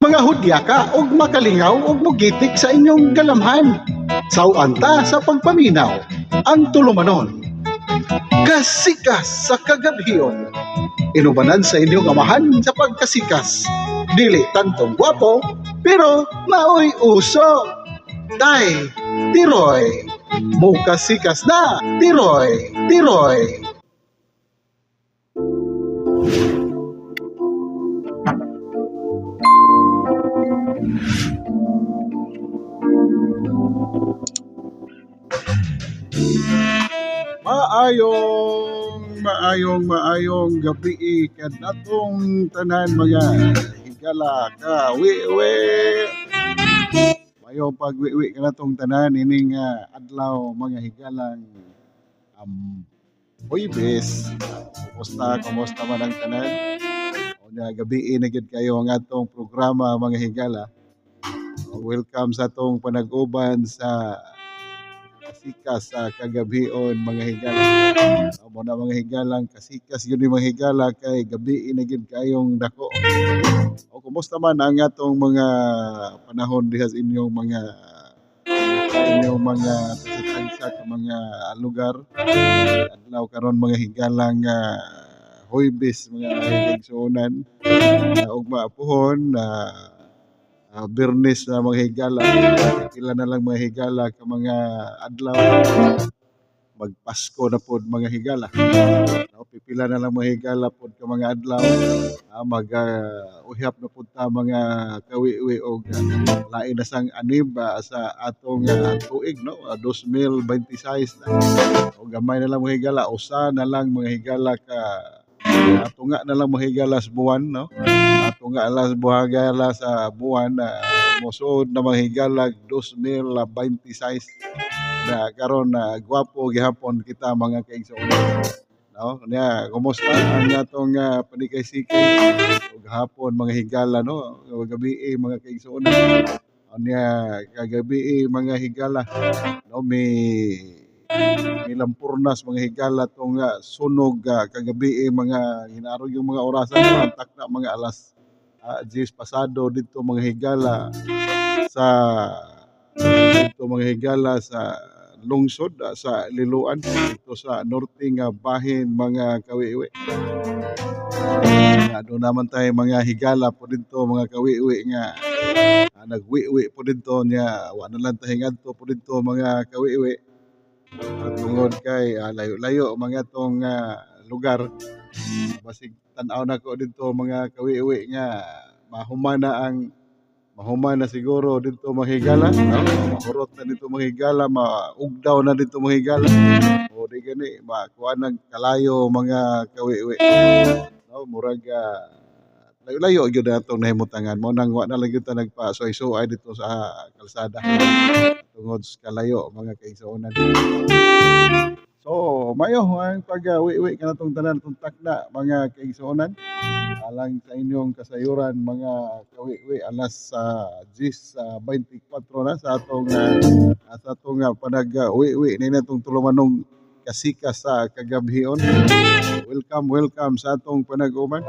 Mga hudyaka og makalingaw og mugitik sa inyong galamhan. Saw-an ta sa pagpaminaw ang tulumanon. Kasikas sa kagabhion. Inubanan sa inyong amahan sa pagkasikas. Dili tantong gwapo, pero maoy uso. Tay, Tiroy. Mukasikas na, Tiroy, Tiroy. Maayong, maayong, maayong gabi kanatong tanan mga higala ka wiwi. Maayong pagwiwi kanatong tanan ining adlaw mga higalang Huwebes. Kumusta, kumusta man ang tanan? Unya gabi na gyud kayo ang atong programa mga higala. Welcome sa atong panag-uban sa kasikas sa kagabhion mga higala. Amo na mga higalang kasikas gyud ni mga higala kay gabi na gyud kayong dako. O kumusta man ang atong mga panahon diha sa inyong mga tagsa ka mga lugar. Adlaw karon mga higalang Huwebes mga higsuonan. Ugma puhon na Biyernes na mga higala. Pila na lang mga higala ka mga adlaw magpasko na pod mga higala. No, pipila na lang mga higala pod ka mga adlaw. Mag uhyap na pod ta mga kawiwi og lain na sang anib sa atong tuig, no, 2026 na. O gamay na lang mga higala, usa na lang mga higala ka tunga na lang mga higala sa buwan, no? Tunga lang buhagala sa buwan na mosuod na mga higala 2026 na karon na gwapo gihapon kita mga kaigsuonan. No? Nya, kumusta ang atong panikay-sikay ug hapon mga higala, no? Gabi mga kaigsuonan. Nya kagabi mga higala, no, may lampurnas mga higala tong sunog kagabi mga hinarog yung mga orasan, no, ang takna mga alas 10 pasado dito mga higala sa dito mga higala sa lungsod sa Liloan dito sa norte nga bahin mga kawiwi. Doon naman tayo mga higala po dito mga kawiwi nga nagwiwi po dito niya wa na lang tayo ngadto po dito mga kawiwi. Tungod kay layo-layo mga tong lugar. Basig tan-aw nako dito mga kawiwi nga mahuman na siguro dito mga higala, no? Mahurot na dito mga higala, maugdaw na dito mga higala. O di gani makuha ng kalayo mga kawiwi. No, murag layo-layo gyud na atong nahimutangan mo nang wa na lang gyud ta nagpasuay-suay dito sa kalsada tungod sa kalayo mga kaigsuonan. So, mayo ang pag-wiwi kanatong tanan tong takna mga kaigsuonan. Alang sa inyong kasayuran mga kawiwi, alas 10:24 na sa atong panag-wiwi ni natong tulumanong kasikas sa kagabhion. Welcome, welcome sa atong panag-uban.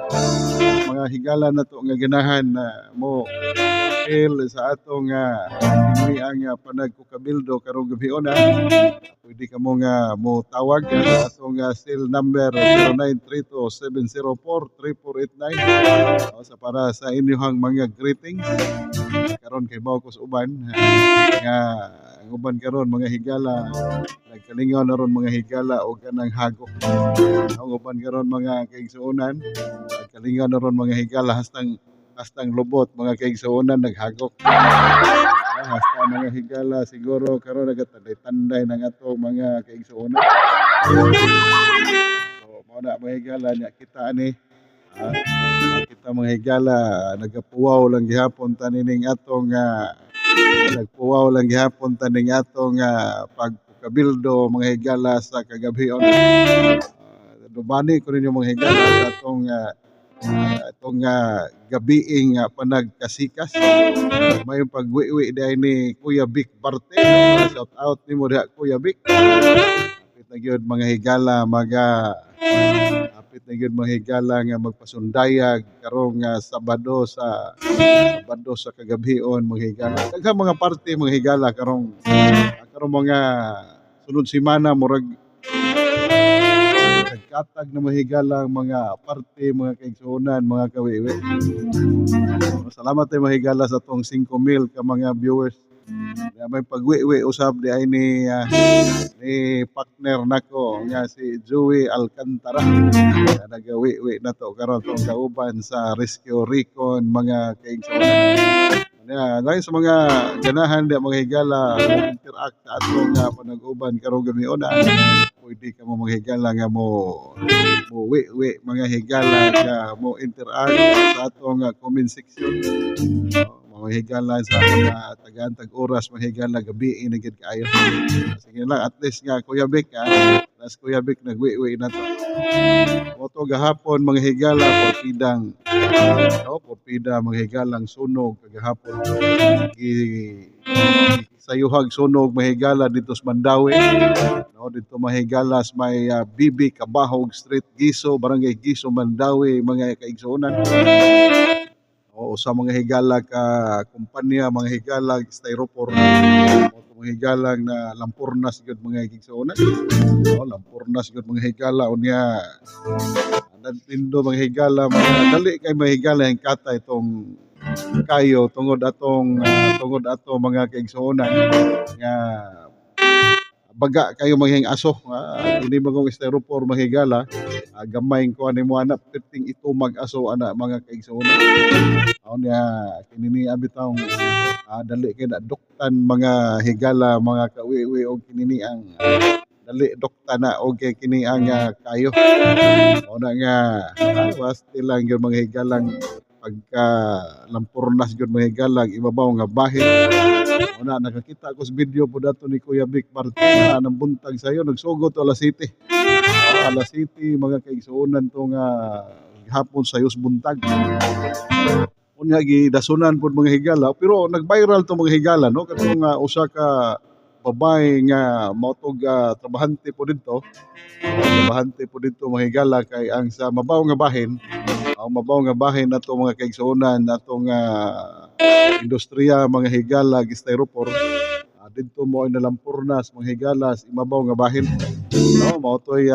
Mga higala na to nga ganahan na mo feel sa atong ang panagkukabildo karong gabhion. Pwede ka mo nga mo tawag sa atong cell number 0932-704-3489 sa para sa inyong mga greetings. Karon kay bawo ko sa uban nga ang uban karon mga higala nagkalingaw na ron mga higala og kanang hagok. Ang uban karon mga kaigsuonan nagkalingaw na ron mga higala hastang hastang lubot mga kaigsuonan naghagok. Hasta mga higala siguro karon nagatanday-tanday na nga to mga kaigsuonan. So mao na mga higala nya kita ani kita mga higala nagapuwaw lang gihapon tanining atong nagpuwaw lang gihapon taning atong pagpukabildo mga higala sa kagabhion. Dubani ko ninyo mga higala sa atong itong gabiing panagkasikas. May pagwiwi dahil ni Kuya Vic Barte. Shout out nimo diha Kuya Vic. Apit na gyud mga higala maga Hapit na gyud, mga higala, nga magpasundayag karong Sabado sa kagabhion, mga higala. Daghang mga parte, mga higala, karong mga sunod semana, murag nagkatag na, mga higala, ang mga parte, mga kaigsuonan, mga kawiwi. Salamat tay, mga higala, sa atong 5,000 ka mga viewers. Ya, may pagwiwi usab di ay ni partner nako nga si Joey Alcantara. Na nagawiwi na to karon tong kauban sa Rescue Recon, mga kaigsuonan. Ya, dahil sa mga ganahan di, mga higala, interact sa atong panag-uban karong gabiona, pwede ka mo, mga higala, nga mo mo wi-wi, mga higala, nga mo interact sa atong comment section. Oh, mga higala, sa mga tagaan tag oras, mga higala, gabi na gid kaayo. Sige lang, at least nga Kuya Vic, nas Kuya Vic nagwi-wi na to. Moto gahapon, mga higala, porpidang, no, porpida, mga higalang sunog kagahapon. Gi sayuhag sunog, mga higala, dito sa Mandaue. No, dito, mga higala, sa may BB Cabahug Street, Giso, Barangay Giso, Mandaue, mga kaigsuonan. Oo, sa mga higala ka kumpanya, mga higala, styrofoam. Mo mga higala na lampurnas gyud, mga kaigsuonan. No, lampurnas gyud, mga higala, unya nantindo, mga higala, mga dali kay, mga higala, ang kata itong kayo tungod ato, mga kaigsuonan, nga baga kayo mga aso. Ini bagong styrofoam, mga higala, gamay ko ani mo ana, perting ito mag-aso ana, mga kaigsuonan. Aw niya kini ni abitong dali kay na duktan, mga higala, mga kawiwi, og kini ni ang dali duktan na og kay kini ang kayo. Mao na nga basta lang gyud, mga higalang, pagka lampurnas gyud, mga higalang, ibabaw nga bahin. Mao na nakakita ko sa video po dato ni Kuya Vic Martin nang buntag sayo nagsugot to alas 7. Alas 7, mga kaigsuonan, to nga hapon sayos buntag. Unya gidasunan pud, mga higala, pero nag-viral to, mga higala, no, katong usa ka babae nga mautog trabahante po didto. Trabahante po didto, mga higala, kay ang sa mabaw nga bahin, ang mabaw nga bahin nato, mga kaigsuonan, atong industriya, mga higala, styrofoam, didto mo ay nalampurnas, mga higala, sa imabaw nga bahin, no. Mao toy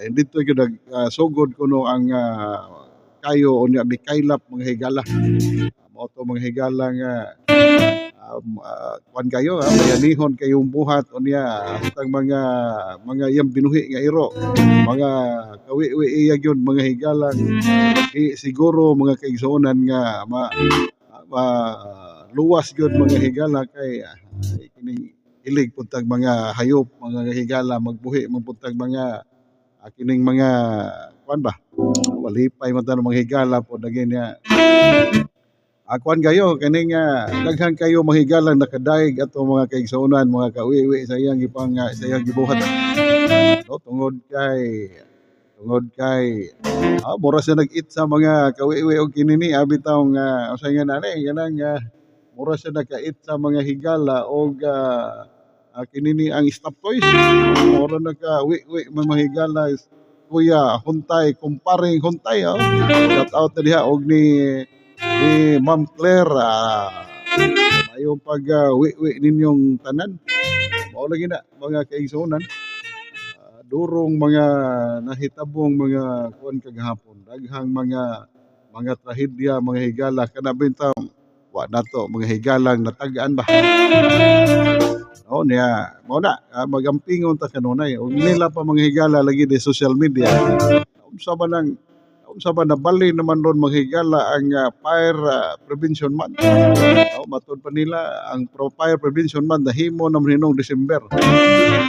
didto gyud nag sugod kuno ang kayo, unya mikaylap, mga higala. Mao to, mga higala, nga kuan kayo, bayanihon kayong buhat. Unya hastang mga iyang binuhi nga iro, mga kawi-wi, iya gyud, mga higala, di siguro, mga kaigsuonan, nga ma luwas gyud, mga higala, kay kining ilig puntag mga hayop, mga higala, magbuhi man puntag mga kining mga kuan ba, walipay man ta mga higala po dagin niya. Kuan kayo kaning daghan kayo, mga higala, nakadaig ato, mga kaigsuonan, mga kauwi sa iyang gipang sa iyang gibuhat, no, tungod kay mura siya nag-eat sa mga kawiwi og kinini abi taong usa nga nani kanang mura siya naka-eat sa mga higala og kinini ang stop toys. Mura naka-wi-wi mga higala. Kuya Huntay, kumparing Huntay, oh. Shout out na diha og ni Ma'am Claire, ayong pag wi-wi ninyong tanan. Mao lagi na, mga kaigsuonan. Durong mga nahitabong mga kuan kagahapon. Daghang mga trahedya, mga higala, kana bitaw wa nato, mga higalang natag-an ba. Oo niya, mao na magampingon ta kanunay. Ug nila pa, mga higala, lagi di social media. Unsa ba nabali naman ron, mga higala, ang Fire Prevention Month? Oh, matud pa nila ang Pro Fire Prevention Month nahimo naman hinong December.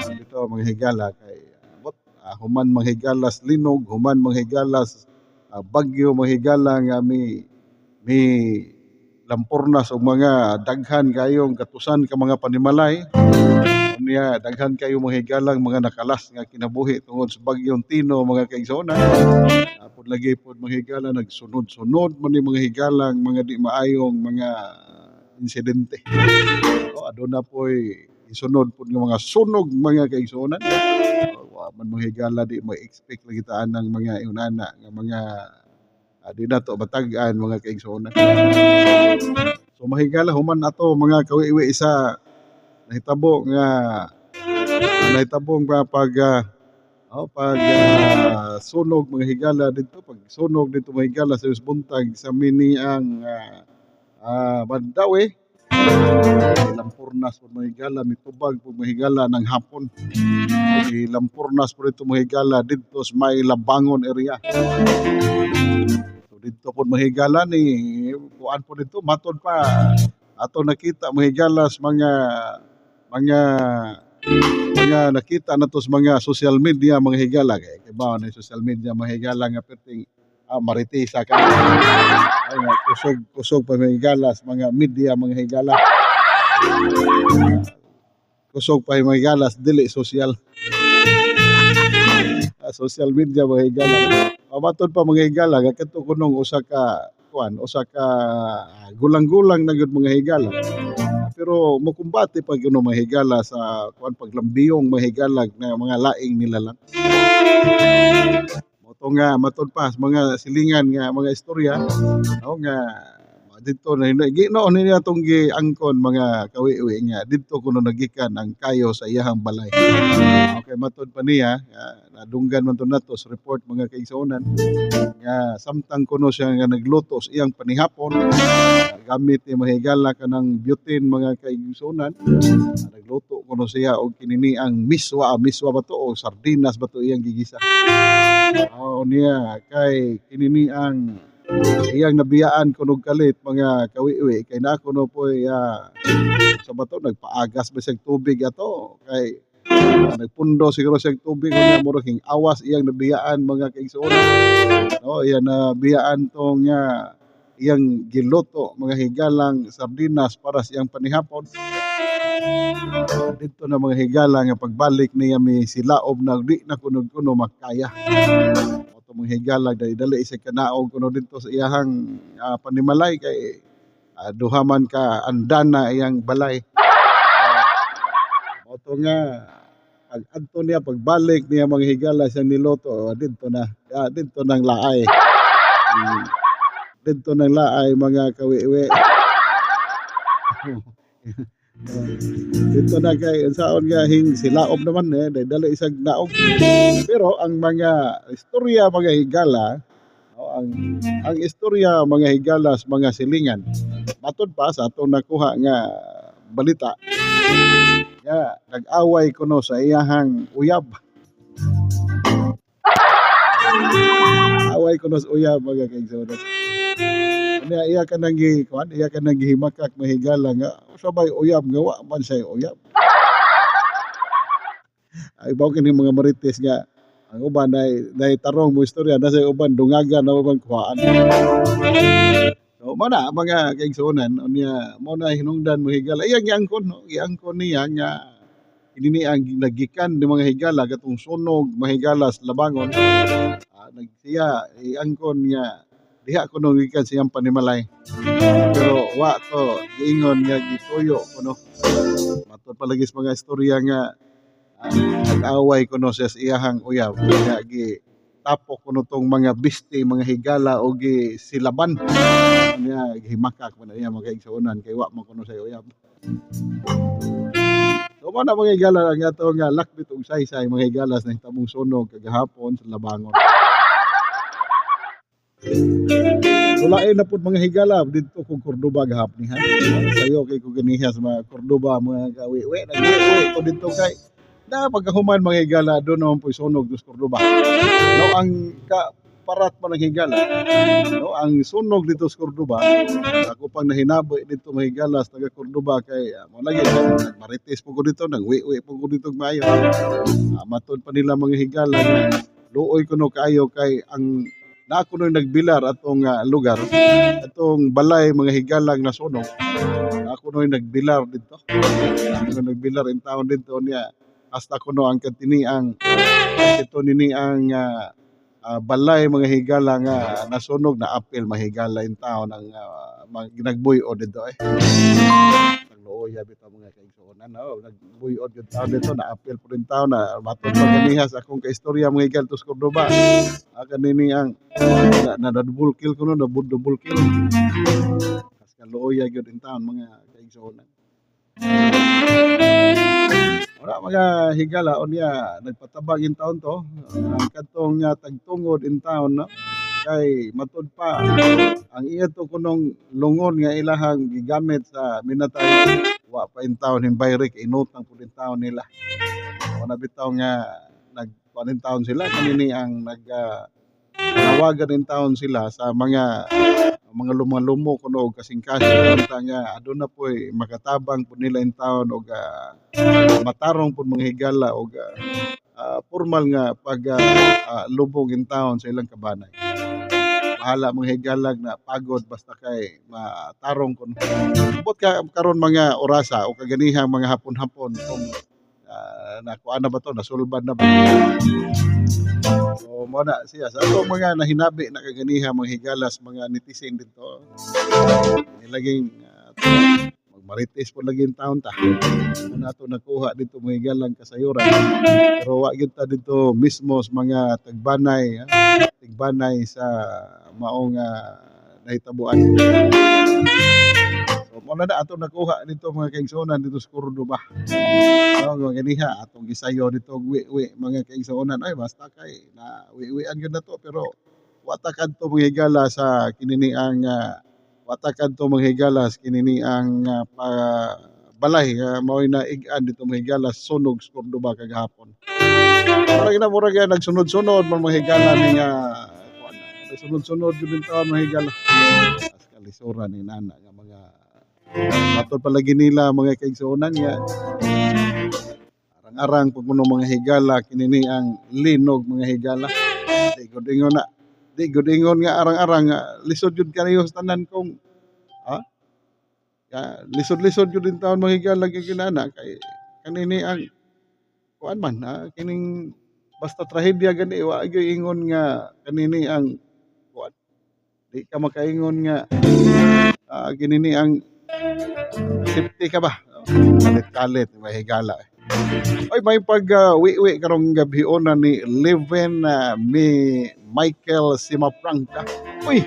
Dito, mga higala, kay what, human, mga higala, sa linog, human, mga higala, sa bagyo, mga higala, nga mi lampurnas og mga daghan kayong katusan ka mga panimalay. Unya daghan kayo, mga higalang, mga nakalas nga kinabuhi tungod sa bagyong Tino, mga kaigsoona. Apod lagi pod, mga higala, nagsunod-sunod man ni, mga higalang, mga di maayong mga insidente. O, aduna po'y isunod pod nga mga sunog, mga kaigsuonan. Wa man, mga higala, di mo expect lagi ta anang mga ingon nga mga di nato matag-an, mga kaigsuonan. So mahigala, human ato, mga kawiwi, sa nahitabo nga nahitabo nga pag oh, pag sunog, mga higala, dito, pag sunog dito, mga higala, sa buntag sa mini ang Mandaue, Lampurnas po, mga higala, mitubag po, mga higala, ng hapon. Lampurnas po dito, mga higala, dito sa may Labangon area. So dito po, mga higala, ni kuan po dito, matod pa ato nakita, mga higala, sa mga nakita nato sa mga social media, mga higala, kay ba na social media, mga higala, nga perting maritisa ka ay nga kusog kusog pa, mga higala, sa mga media, mga higala, kusog pa, mga higala, dili social social media, mga higala. Matod pa, mga higala, nga kadto kunong usa ka kuan, usa ka gulang-gulang na gyud, mga higala, pero mokumbate pa gyud, mga higala, sa kuan, paglambiyong, mga higala, na mga laing nila lang. Mao to nga matod pa sa mga silingan nga mga istorya, no, nga didto na ginoon niya atong giangkon, mga kawiwi, nga didto kuno nagikan ang kayo sa iyahang balay. Okay, matod pa niya, nadunggan man to nato sa report, mga kaigsuonan, nga samtang kuno siya nga nagluto sa iyang panihapon, gamit ni, mga higala, kanang butane, mga kaigsuonan, nagluto kuno siya og kinini ang miswa, miswa ba to o sardinas ba to iyang gigisa. Oo niya kay kinini ang iyang nabiyaan kunog kalit, mga kawiwi, kay na kuno poy sa bato nagpaagas ba siyang tubig ato kay nagpundo siguro siyang tubig unya murag king awas iyang nabiyaan, mga kaigsuonan, no, iyang nabiyaan tong iyang giluto, mga higalang sardinas para sa iyang panihapon. Dito na, mga higala, nga pagbalik niya mi silaob na di na kunog kuno makaya. Mao mga higala, dali dali siya kanaog kuno dito sa iyahang panimalay kay duha man ka andana iyang balay. Mao to nga pag adto niya, pagbalik niya, mga higala, siyang niluto, didto na didto nang laay. Didto nang laay, mga kawiwi. Dito na kay saon nga hing silaob naman eh dahil dali isang naog. Pero ang mga istorya, mga higala, no, ang istorya, mga higala, sa mga silingan, matod pa sa atong nakuha nga balita nga nag-away kuno sa iyahang uyab. Away kuno sa uyab, mga kaigsuonan. Unya iya ka nang gi kuan, iya ka nang gihimakak, mahigala, nga sabay uyab nga wa man siya uyab. Ay bawo kini mga marites nga ang uban ay tarong mo istorya na sa uban dungagan na uban kuhaan. So mo na, mga kaigsuonan, unya mo na hinungdan mo higala iyang giangkon, no, giangkon niya nga ini ang nagikan ni, mga higala, katong sunog, mahigala, sa Labangon. Nagsiya iangkon nga diha kuno gikan siyang panimalay. Pero wa to giingon nga gituyo kuno. Matod palagi sa mga istorya nga nag-away kuno siya sa iyahang uyab nga gi tapok kuno tong mga biste, mga higala, o gi silaban niya, gihimakak man niya, mga kaigsuonan, kay wa man kuno sa uyab. So mo na, mga higala, ang ato nga lakbit og saysay, mga higala, sa nahitabong sunog kagahapon sa Labangon. So lain na pud, mga higala, didto kog Cordoba gahapon ha. Sayo kay ko ganiha sa mga Cordoba, mga kawiwi, nagwiwi ko didto kay na pagkahuman, mga higala, doon naman po sunog sa Cordoba. No, ang ka parat man ang higala. No, ang sunog dito sa Cordoba, ako pang nahinaboy dito, mga higala, sa taga Cordoba kay mo lagi nagmarites po ko dito, nagwiwi po ko dito maayo. Matod pa nila, mga higala, nga luoy kuno kaayo kay ang na kuno nagbilar atong lugar, atong balay, mga higalang nasunog. Ako no'y nagbilar dito. Ako nagbilar in town dito niya. Hasta kuno ang katini ang ito nini ang balay, mga higala, nga nasunog na apil, mahigala, in town ang nagbuy-o dito eh. Luoya bitaw, mga kaigsuonan, no? Nagbuy-od yung taon dito, na-appeal po rin taon na matod pa ganiha sa akong kaistorya, mga higala, tos Cordoba. Ah, kanini ang na double kill ko, no, na double kill. Kas kaluoya gyud in taon, mga kaigsuonan. Wala, mga higala, unya nagpatabang in taon to ang kadtong tagtungod in taon, no, kay matud pa ang iya to kunong lungon nga ilahang gigamit sa minatay, wa pa in taon himbayri kay inutang pud in taon nila. Wala bitaw nga nagkuan in taon sila, kanini ang nag nawagan in taon sila sa mga lumo-lumo kuno og kasing-kasing unta nga aduna poy makatabang pud nila in taon og matarong pud, mga higala, og formal nga pag lubong in taon sa ilang kabanay. Bahala, mga higalag, na pagod, basta kay matarong kuno. Ambot ka karon mga orasa o kaganihang mga hapon-hapon kung nakuan na ba to, nasulbad na ba. So mo na siya sa atong mga nahinabi na kaganiha, mga higalas, mga netizen dito. Nilaging magmarites po lagi in taon ta. Mo na ato nakuha dito, mga higalang kasayuran. Pero wa gyud ta dito mismo sa mga tagbanay, tigbanay sa maong nahitabuan. So mo na ato nakuha dito, mga kaigsuonan, dito sa Cordoba. No, mga ganiha atong gisayo dito wi-wi, mga kaigsuonan, ay basta kay na wi-wian gyud nato, pero wa ta kadto, mga higala, sa kinini ang wa ta kadto, mga higala, sa kinini ang pa balay nga mao'y naig-an dito, mga higala, sunog sa Cordoba kagahapon. Murag na murag yan, nagsunod-sunod man, mga higala, ni nga kuan na, nagsunod-sunod gyud in taon, mga higala. As kalisuran ni nana nga mga matod palagi nila, mga kaigsuonan, nga arang-arang pag kuno, mga higala, kinini ang linog, mga higala. Di gud ingon na, di gud ingon nga arang-arang nga lisod jud kaayo sa tanan kung ya, lisod-lisod jud in taon, mga higala, gyud kinana kay kanini ang kuan man, kining basta trahedya gani, wa gyud ingon nga kanini ang kuan, di ka makaingon nga kinini ang safety ka ba. Kalit-kalit, mga higala. Ay may pag wi-wi karong gabhiona ni Leven mi Michael Simapranca. Uy,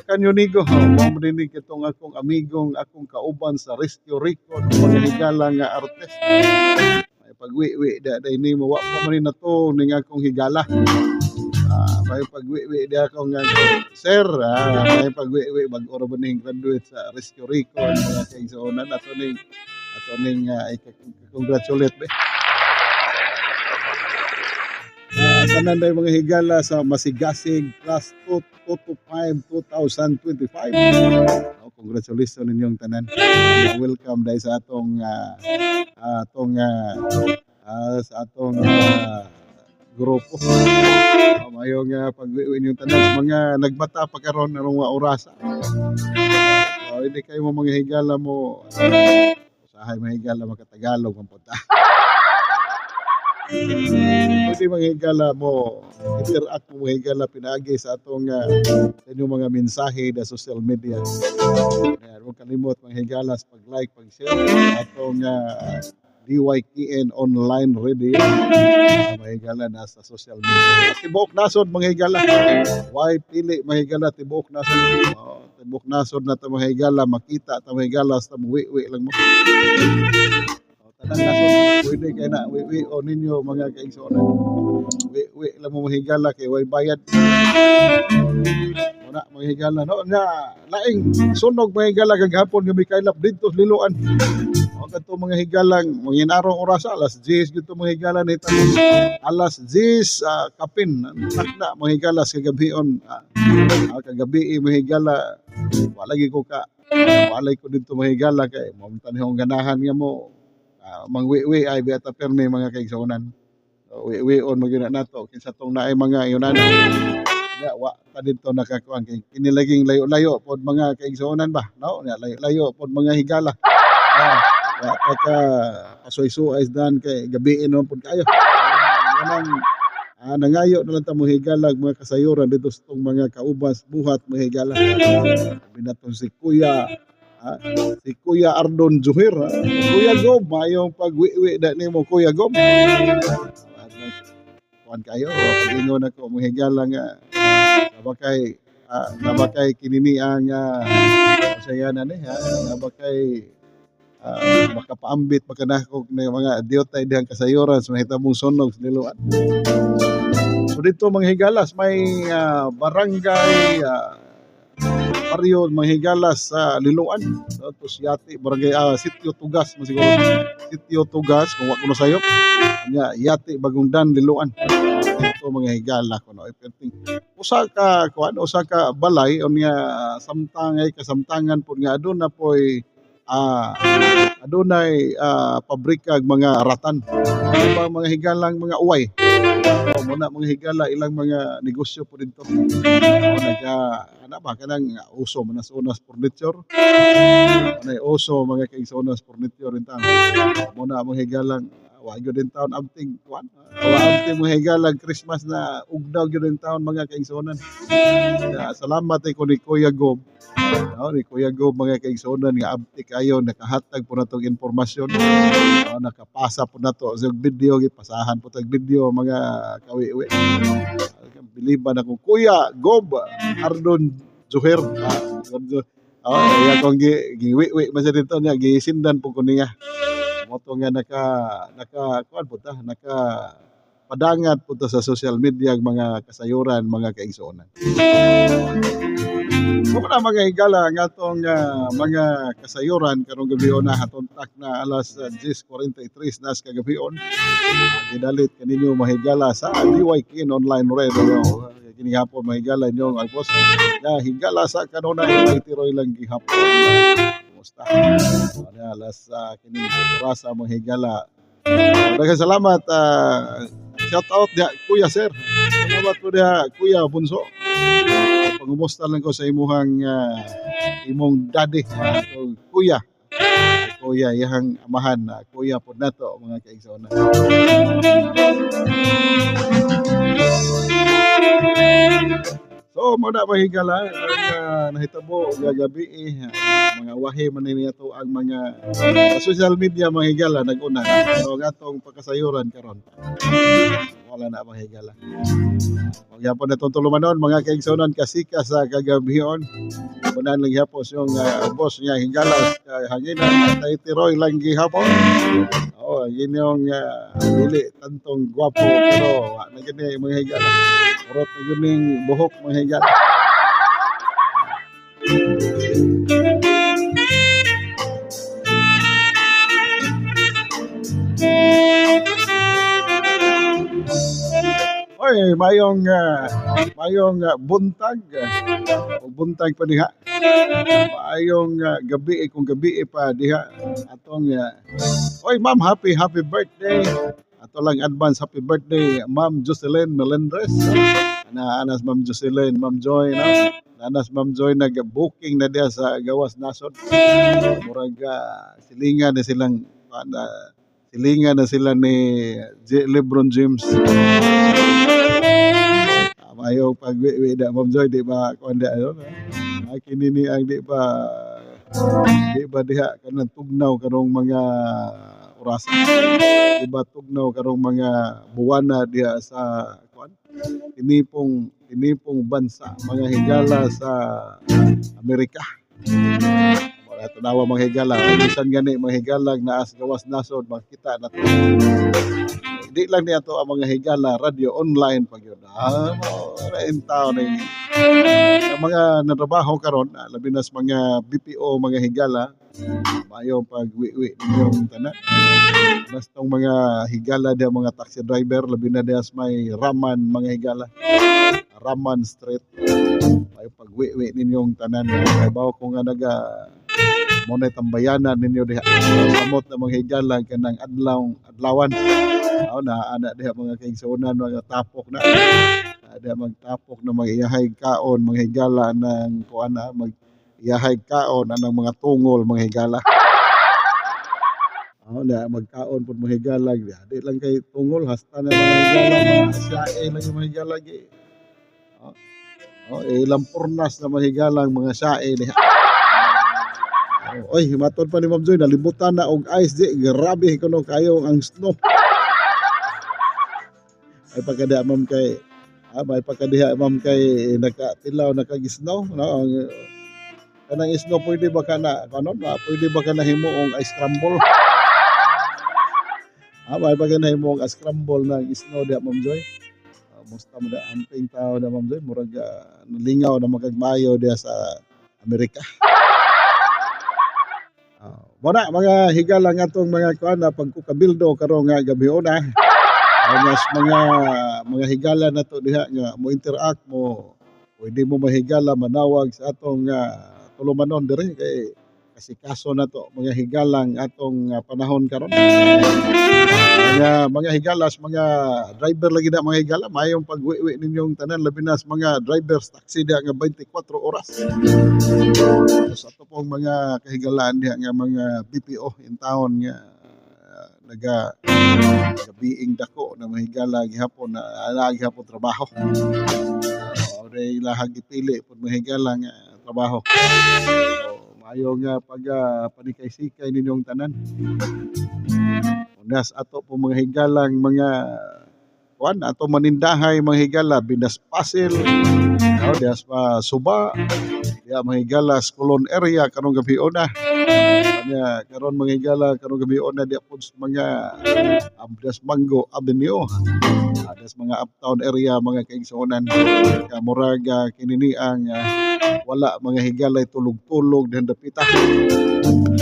kanyonigo, oh, mo din kitong akong amigong akong kauban sa Rescue Record, mga higala nga artist. May pagwi-wi da day nimo, wa pa man ni nato ning akong higala. May pagwi-wi di ako nga sir, may pagwi-wi bag-o ra ba ning graduate sa Rescue Record, mga kaigsuonan, ato ning i-congratulate be. Tanan day mga higala sa Masigasig class 2 to 5 2025. Oh, congratulations ninyong tanan. Welcome dahil sa atong atong sa atong grupo. Mayong pag-uwi inyong tanan sa mga nagbata pa karon karong mga orasa. Oh, hindi kayo mo, mga higala, mo usahay, mga higala, makatagalog ang punta. Pwede, mga higala, mo interact mo, mga higala, pinaagi sa atong sa inyong mga mensahe sa social media. Ayan, huwag kalimot, mga higala, sa pag-like, pag-share atong DYKN Online Radio. Mga higala, nasa social media. Tibuok nasod, mga higala. Why pili, mga higala, tibuok nasod. Oh, tibuok nasod na ta, mga higala, makita ta, mga higala, sa muwi-wi lang mo. Oh, tanan nasod, pwede kay na wi-wi o ninyo, mga kaigsuonan. Wi-wi lang mo, mga higala, kay way bayad. Muna, mga higala, no, na laing sunog, mga higala, kagahapon nga mikaylap didto sa Liloan. O kadto, mga higalang mga inarong oras, alas 10 gito, mga higala, ni alas 10 kapin takna, mga higala, sa kagabion, kagabi, mga higala, wala lagi ko ka walay ko dito, mga higala, kay mo tanihong ganahan nga mo mangwi-wi ay biata permi, mga kaigsuonan. So, wi-wi-on magyud na nato kinsa tong naay mga yunan ya, wa ta dito nakakuan kay kini laging layo-layo pod, mga kaigsuonan ba, no, nya layo-layo pod, mga higala. Wa ta ka pasuy-suay dan kay gabiin naman pod kayo. Kanang nangayo na lang ta mo higala mga kasayuran dito sa tong mga kaubas buhat, mga higala. Sabi na si Kuya Si Kuya Ardon Juhir. Kuya Gob, mayong pagwiwi na nimo, Kuya Gob. Kuan kayo, pag-ingon ako mga higala nga nabakay kinini ang saya na ni, ha, nabakay makapaambit makanakog na mga diyotay dihang kasayuran sa mahitabong sunog sa Liloan. So dito mga higalas may barangay baryo mga higalas sa Liloan. So, tos Yati barangay Sitio Tugas masiguro. Sitio Tugas kung wa ko nasayop. Nya Yati Bagongdan Liloan. Dito mga higala kuno iperting usa ka kuan, usa ka balay unya samtang ay kasamtangan pud nga aduna poy adunay pabrika og mga ratan. Ano mga higalang mga uway. O, muna mga higala ilang mga negosyo po dito. O, nagka, ana ba, kanang uso manas unas furniture. Anay uso mga kaigsuonas furniture in town. Muna mga higalang wa gyud in town abting kuan. Wa abting mga higalang Christmas na ugdaw gyud in town mga kaigsuonan. Kaya, salamat ay ko ni Kuya Gob. No, ni Kuya Gob mga kaigsuonan nga abti kayo nakahatag po natong impormasyon. No, nakapasa po nato sa video, gipasahan po tag video mga kawiwi. Biliban ako Kuya Gob Ardon Zuhair. Oh, iya kong giwiwi man siya dito niya, gisindan po ko niya. Moto nga naka naka kuan po ta, naka padangat po ta sa social media ang mga kasayuran, mga kaigsuonan. So na mga higala ang atong mga kasayuran karong gabi na hatuntak na alas 10:43 nas kagabion. Gidalit kaninyo mahigala sa DYKN Online Radio. Kini hapon mahigala inyong alpos. Ya higala sa kanunay may tiroy lang gihapon. Kumusta? Ana alas kini orasa mga higala. Daghang salamat, shout out diha Kuya Sir. Salamat po diha Kuya Bunso. Pangumusta lang ko sa imuhang imong daddy, so, kuya. Kuya iyang amahan, kuya pod nato mga kaigsoona. So mo na mahigala ang nahitabo gagabi mga wahi man ni ato ang mga social media mga higala nag-una. So ang atong pagkasayuran karon wala na mga higala. Magyapon na itong tulumanon mga kaigsonan kasika sa kagabion. Unan lang gihapon yung boss niya higala hanginan at tiroy lang gihapon. Oo, yun yung dili tantong gwapo pero na gini mga higala. Urot na yun yung buhok mga higala. Oy, mayong buntag. O buntag pa diha. Mayong gabi kung gabi pa diha atong oy ma'am, happy birthday. Ato lang advance happy birthday Ma'am Jocelyn Melendres. Anas Ma'am Jocelyn, Ma'am Joy, no? Anas Ma'am Joy nag-booking na diha sa Gawas Nasod. Murag silingan na silang silingan na sila ni LeBron James. Ayaw pagwiwi na Ma'am Joy, di ba kuan di ano? Kini ni ang di ba diha kanang tugnaw karong mga orasa. Di ba tugnaw karong mga buwana diha sa kuan? Tinipong bansa mga higala sa Amerika. Wala tunawa mga higala. Bisan gani mga higala naas Gawas Nasod makita na to. Di lang niya to ang mga higala radio online pag yun. In town eh. Ang mga natrabaho karon, labi na sa mga BPO mga higala, mayo pagwiwi ninyong tanan. Mas tong mga higala diha mga taxi driver, labi na diha sa may Raman mga higala. Raman Street. Mayo pagwiwi ninyong tanan. Kay bawo ko nga naga mo na tambayanan ninyo diha. Samot na mga higala kanang adlawan. Oh, na ana diha mga kaigsuonan mga tapok na. Diha magtapok na mga iyahay kaon mga higala ng kuan na mag iyahay kaon anang mga tungol mga higala. Oh, na magkaon pud mga higala diha. Di lang kay tungol hasta na mga higala mga sae lang yung mga higala gi. Oh, ilang purnas na mga higala ang mga sae diha. Oy, matod pa ni Ma'am Joy, nalibutan na og ice di. Grabe kuno kayo ang snow. Ay pagkadiha, ma'am, kay may pagkadiha, ma'am, kay nakatilaw nakag-snow, no? Ang kanang snow, pwede ba ka na kanon ba, pwede ba ka na himuong ice scramble? May pagka na himuong ice scramble ng snow diha, Ma'am Joy. Musta mo da amping tao da, Ma'am Joy, murag nalingaw na makagmayo diha sa Amerika. Mo na mga higala nga atong mga kuan na pagkukabildo karong nga gabiuna. Mas mga higala nato diha nga mo interact mo, pwede mo mahigala manawag sa atong tulumanon diri kay kasikaso nato mga higalang atong panahon karon. Mga higalas, mga driver lagi na mga higala, mayong pagwiwi ninyong tanan, labi na sa mga drivers taxi diha nga 24 oras. Sa ato pong mga kahigalaan diha nga mga BPO in town nga naga gabiing dako na mga higala gihapon na ana gihapon trabaho. Ora ilahang gipili pud mga higala nga trabaho. So, maayo nga pag panikay-sikay ninyong tanan. Unas ato po mga higalang mga kuan ato manindahay mga higala Binas Pasil, no, diha sa Suba, diha mga higala sa Colon area karong gabi una. Nya karon mga higala karong gabi una diha pud sa mga Abdas Mango Avenue. Adas mga uptown area mga kaigsuonan. Murag kinini ang wala mga higalay tulog-tulog dihan dapita.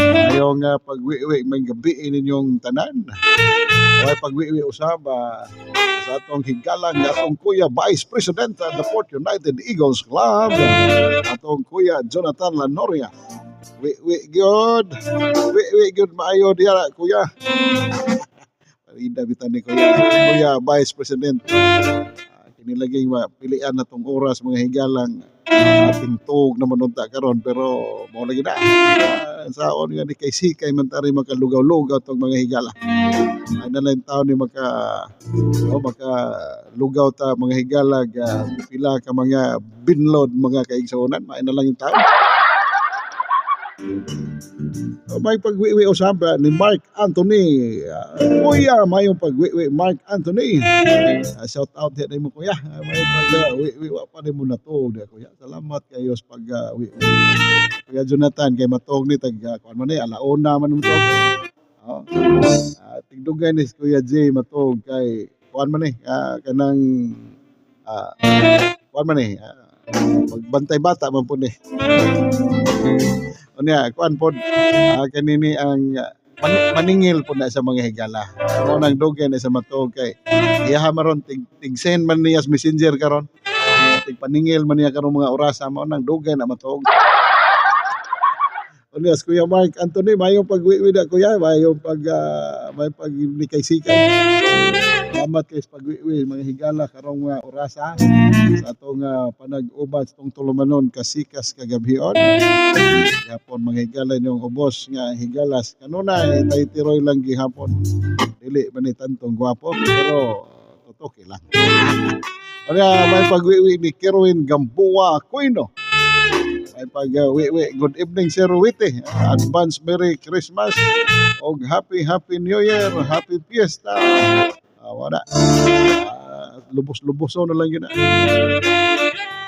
Ayaw nga pagwiwi may gabi ninyong tanan. Way pagwiwi usab sa atong higalang atong kuya Vice President of the Port United Eagles Club, atong Kuya Jonathan Lanoria. Wi wi gyud. Wi wi gyud maayo diha, kuya. Parida bitan ni kuya Vice President. Kini laging mapilian na tong oras mga higalang ating tug naman unta karon, pero mao lagi na. Saon nga ni kay sikay man tari makalugaw-lugaw tong mga higala. Ay na lang taon ni maka oh, maka lugaw ta mga higala ga pila ka mga binlod mga kaigsuonan, may na lang yung taon. Oh, may pagwiwi usab ni Mark Anthony. Kuya, mayong pagwiwi, Mark Anthony. Shout out diha nimo, kuya. May pagwiwi, wa pa nimo natuog diha, kuya. Salamat kayo sa pag wiwi. Kuya Jonathan kay matuog ni tag kuan man ni alauna man mo tuog. Oh. Tigdugay ni si Kuya J matuog kay kuan man ni kanang kuan man ni magbantay bata man pud ni. Unya kuan pod kanini ang maningil pod na sa mga higala. Mao nang dugay na sa matuog kay iyaha maron tig tig send man niya sa Messenger karon. Tig paningil man niya karong mga orasa, mao nang dugay na matuog. Unya si Kuya Mark Anthony, mayong pagwiwi na, kuya, mayong pag may pag nikay-sikay. Salamat kay sa pagwiwi mga higala karong mga orasa sa atong panag-uban sa atong tulumanon kasikas kagabhion. Gihapon mga higala inyong ubos nga higalas kanunay taytiroy lang gihapon. Dili man ni tantong gwapo pero tutoke lang. Unya may pagwiwi ni Kerwin Gamboa Aquino. May pag-wiwi. Good evening, Sir Witty. Advance Merry Christmas og Happy Happy New Year, Happy Fiesta. Wala. Lubos-luboso na lang yun.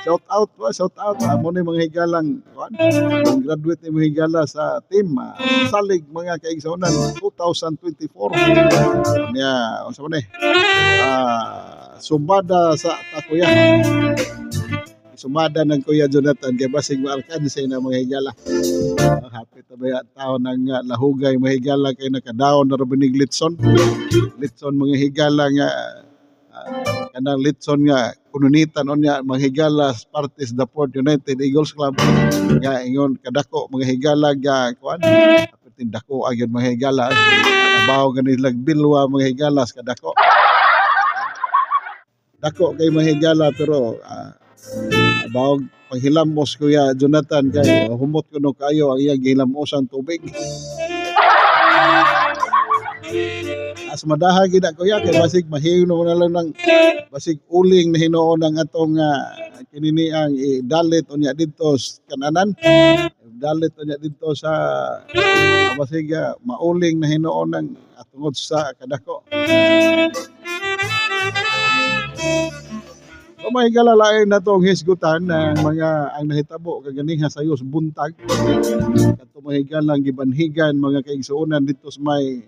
Shout out ba? Shout out. Amo ni mga higalang kuan. Ang graduate ni mga higala sa team Salig mga kaigsuonan 2024. Niya, unsa man ni? Sumada sa takuya. Sumada ng Kuya Jonathan kay basig maalkanse na mga higala. Hapit na ba taon ng lahugay mga higala kay nakadaon na rabinig litson. Litson mga higala nga kanang litson nga kununitan unya mga higala parties the Port United Eagles Club nga ingon kadako mga higala ga kuan hapit dako agad mga higala, abaw gani bilwa mga higala sa kadako dako kay mga higala, pero bawag panghilamos, Kuya Jonathan, kay humot kuno kayo ang iyang gihilamosan tubig. As madaha gid na, kuya, kay basig mahino na lang ng basig uling na hinuon ang atong kinini ang idalit unya didto sa kananan. Nagdalit na niya dito sa masiga mauling na hinuon ng tungod sa kadako. So mga higala, lain na tong hisgutan ng mga ang nahitabo kaganiha sa Yos buntag. Kadto, mga higala, gibanhigan, mga kaigsuonan, dito sa may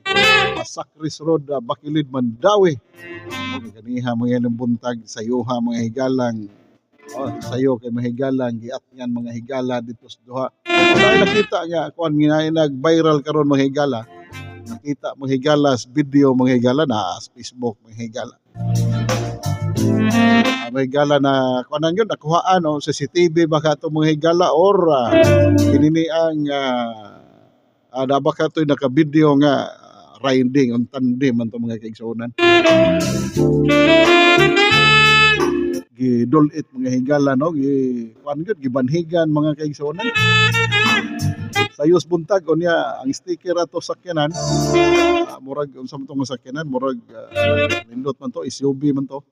Sakris Road, Bakilid, Mandaue. O kaganiha mga ilang buntag sa yuha, mga higalang, oh, sayo kay mga higalang giatngan, mga higala, dito sa duha. Wala nakita nga kuan nga nag-viral karon, mga higala. Nakita, mga higala, sa video, mga higala, na sa Facebook, mga higala. Mga higala, na kuan yun nakuhaan o CCTV baka to, mga higala, or kinini ang na baka to'y naka-video nga riding on tandem man to, mga kaigsuonan. Gidulit, mga higala, no, gi kuan gyud, gibanhigan, mga kaigsuonan. Sa buntag unya ang sticker ato sakyanan, murag unsa man to nga sakyanan, murag nindot man to, SUV man to.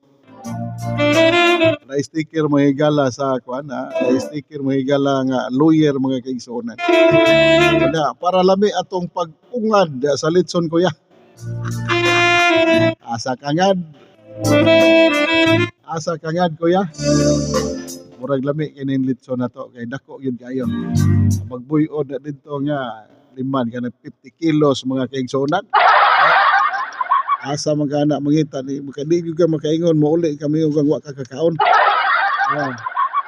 Na sticker, mga higala, sa kuan ha, na sticker, mga higala, nga lawyer, mga kaigsuonan. Unya para lami atong pag-ungad sa litson, kuya. Asa kangad? Asa kangad, kuya? Murag lami kining litson na to kay dako gyud kayo. Magbuyod na didto nga liman kana 50 kilos, mga kaigsuonan. Asa man ka na mangita ni maka di gyud ka makaingon mouli kami ug ang wa ka kakaon. Ah.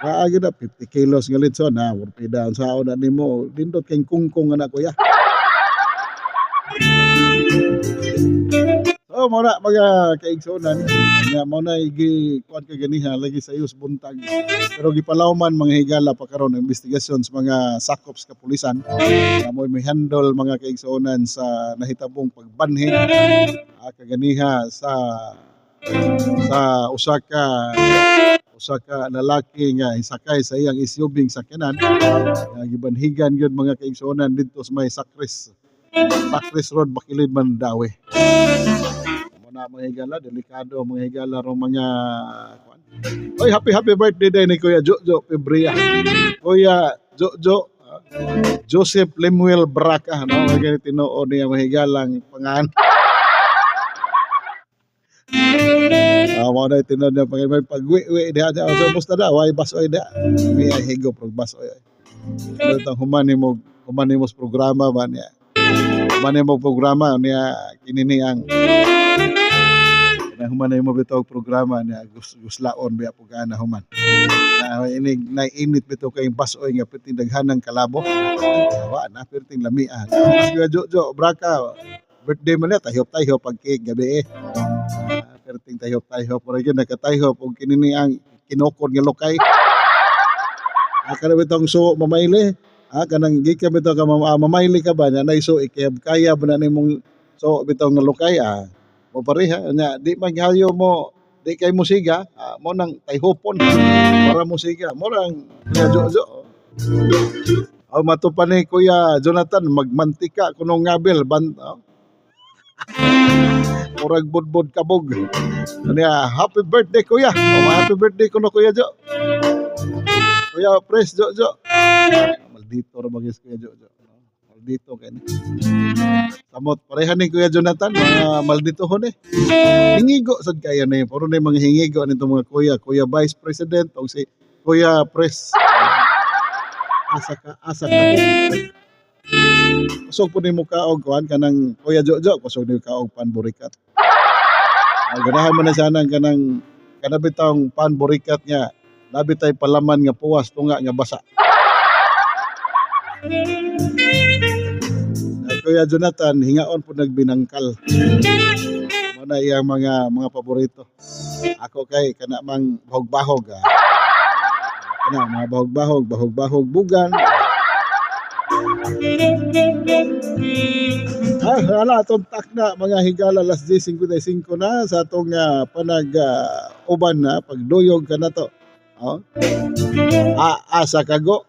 Naa gyud na 50 kilos nga litson ha, pida unsaon na nimo, nindot kay kungkong ana, kuya. So mo na, mga kaigsuonan, nga mo na gi kuan kay ganiha lagi sa iyos buntag. Pero gipalawman, mga higala, pa karon ang investigasyon sa mga sakop sa kapulisan nga mo'y mihandle, mga kaigsuonan, sa nahitabong pagbanhig kaganiha sa usa ka lalaki nga isakay sa iyang SUV sakyanan nga gibanhigan gyud, mga kaigsuonan, didto sa may Sakris Road, Bakilid, Mandaue. Mo na, mga higala, delikado, mga higala, rong mga kuan. Oy, happy happy birthday day ni Kuya Jojo Febria. Kuya Jojo Joseph Lemuel Braca, no, mga tinuod niya, mga higalang pangan. Mo na tinuod niya pag may pagwi-wi diha diha. So musta da, way basoy diha. Mi ay higop og basoy. Ano tang human nimo sa programa ba niya. Human nimo programa niya kinini ang kanang human nimo bitaw programa niya guslaon biya pugana human. Na inig nainit bitaw kay basoy nga perting daghanang kalabo. Wa na perting lamian. Kuya Jojo Braca, birthday man niya, tahop-tahop pag cake gabi eh. Perting tahop-tahop ora gyud nakatayhop og kinini ang kinukod nga lukay. Kana bitong so mamayli. Kanang gikan bitaw ka mamayli ka ba na nay so ikayab kaya ba na nimong so bitaw nga lukay mo pareha nya di maghayo mo di kay musiga mo nang tayhopon para musiga mo nang Kuya Jojo. Oh, mato pa ni Kuya Jonathan, magmantika kuno ngabel ban oh. Murag budbud kabog. Niya, happy birthday, kuya. Oh, happy birthday kuno, Kuya Jo. Kuya Pres Jojo. Maldito ra bagis Kuya Jojo. Maldito kay ni. Samot pareha ni Kuya Jonathan, mga maldito hon eh. Hingigo sad kayo ni. Puro na yung mga hingigo nito mga kuya, Kuya Vice President o si Kuya Pres. Asa ka, asa ka. Kusog po nimo kaog kuan kanang Kuya Jojo, kusog nimo kaog panburikat. Ganahan mo na sana kanang kana bitawng panburikat nga labi tay palaman nga puwas tunga nga basa. Kuya Jonathan, hingaon po nagbinangkal. Mo na iyang mga paborito. Ako kay kana mang bahog-bahog. Kana mga bahog-bahog, bahog-bahog bugan. Wala atong takna, mga higala, alas 10:55 na sa atong panag uban na pagduyog ka na to. Oh. Asa kago.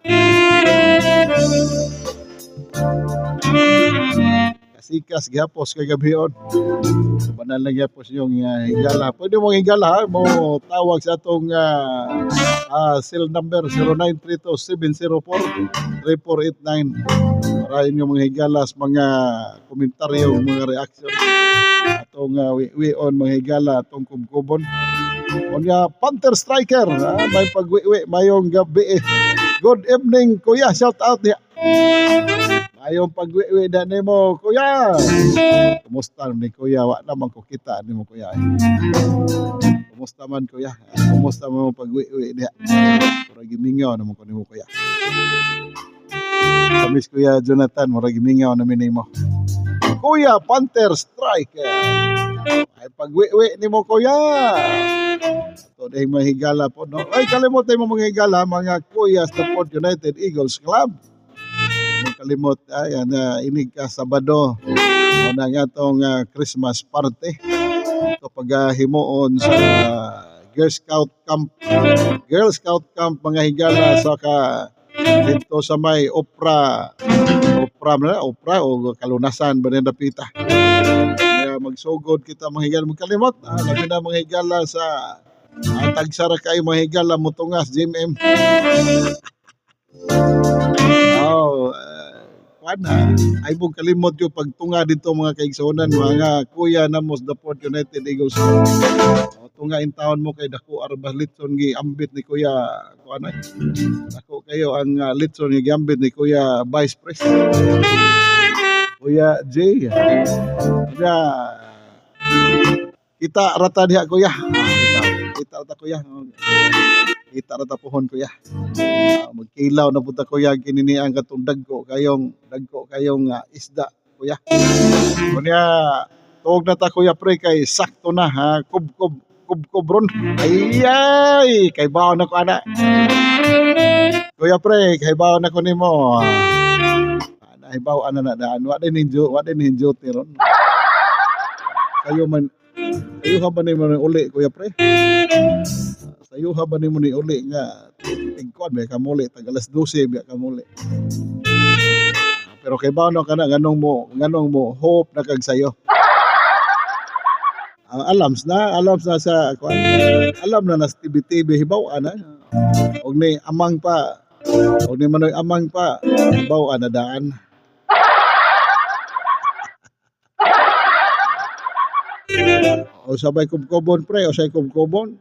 Sikas gihapos kagabion. So, banal lang gihapos yung higala. Pwede mong higala ha, mo tawag sa atong cell number 0932-704-3489 para inyong mga higala sa mga komentaryo, mga reaksyon. Atong wi-on mga higala, atong kubkubon. Unya Panther Striker, may pagwiwi mayong gabi eh. Good evening, kuya, shout out niya. Mayong pagwiwi na nimo, kuya. Kumusta ni kuya? Wa naman ko kita nimo, kuya. Eh. Kumusta man, kuya? Kumusta mo pagwiwi diha? Murag gimingaw naman ko nimo, kuya. Kamis, Kuya Jonathan, murag gimingaw namin nimo. Kuya Panther Striker. Ay pagwiwi nimo, kuya. Ato dahil mahigala po, no? Ay, kalimot mo mga higala, mga kuya sa Port United Eagles Club. Kalimot, ay, inig ka Sabado. Muna nga itong Christmas party. Ito paghimuon sa Girl Scout Camp. Girl Scout Camp, mga higala, sa ka dito sa may Opera Opera na Opera o Kalunasan ba dapita. Kaya magsugod kita, mga higala, magkalimot. Labi na mga higala sa tagsara kayo, mga higala mutungas GMM. Oh, kuan na ay mong kalimot yung pagtunga dito, mga kaigsuonan, mga kuya namos the Port United Eagles. Oh, tunga in town mo kay dako arba litson gi ambit ni kuya kuan ay. Dako kayo ang litson gi ambit ni Kuya Vice Pres. Kuya J. Kaya kita rata diha, kuya. Kita rata, kuya. Kita rata pohon, kuya. Magkilaw na punta, kuya, kinini ang katong dagko kayong isda, kuya. Kunya tuog na ta, kuya pre, kay sakto na ha, kubkob kubkob ron. Ay ay, kay baon na ko ana. Kuya pre, kay baon na ko nimo. Nahibaw ana na daan. Wa din ninyo ron. Sayo man sayo ha ba nimo ni uli, kuya pre? Sayo ha ba nimo ni uli nga tigkuan ba kamuli tag alas 12 biya kamuli. Pero kay baon ka na nganong mo hope na kag sayo. Ang alams na sa kuan. Alam na na sa TV TV hibaw ana. Og ni amang pa, og ni manoy amang pa, hibaw ana daan. O sabay kubkobon pre, o say kubkobon.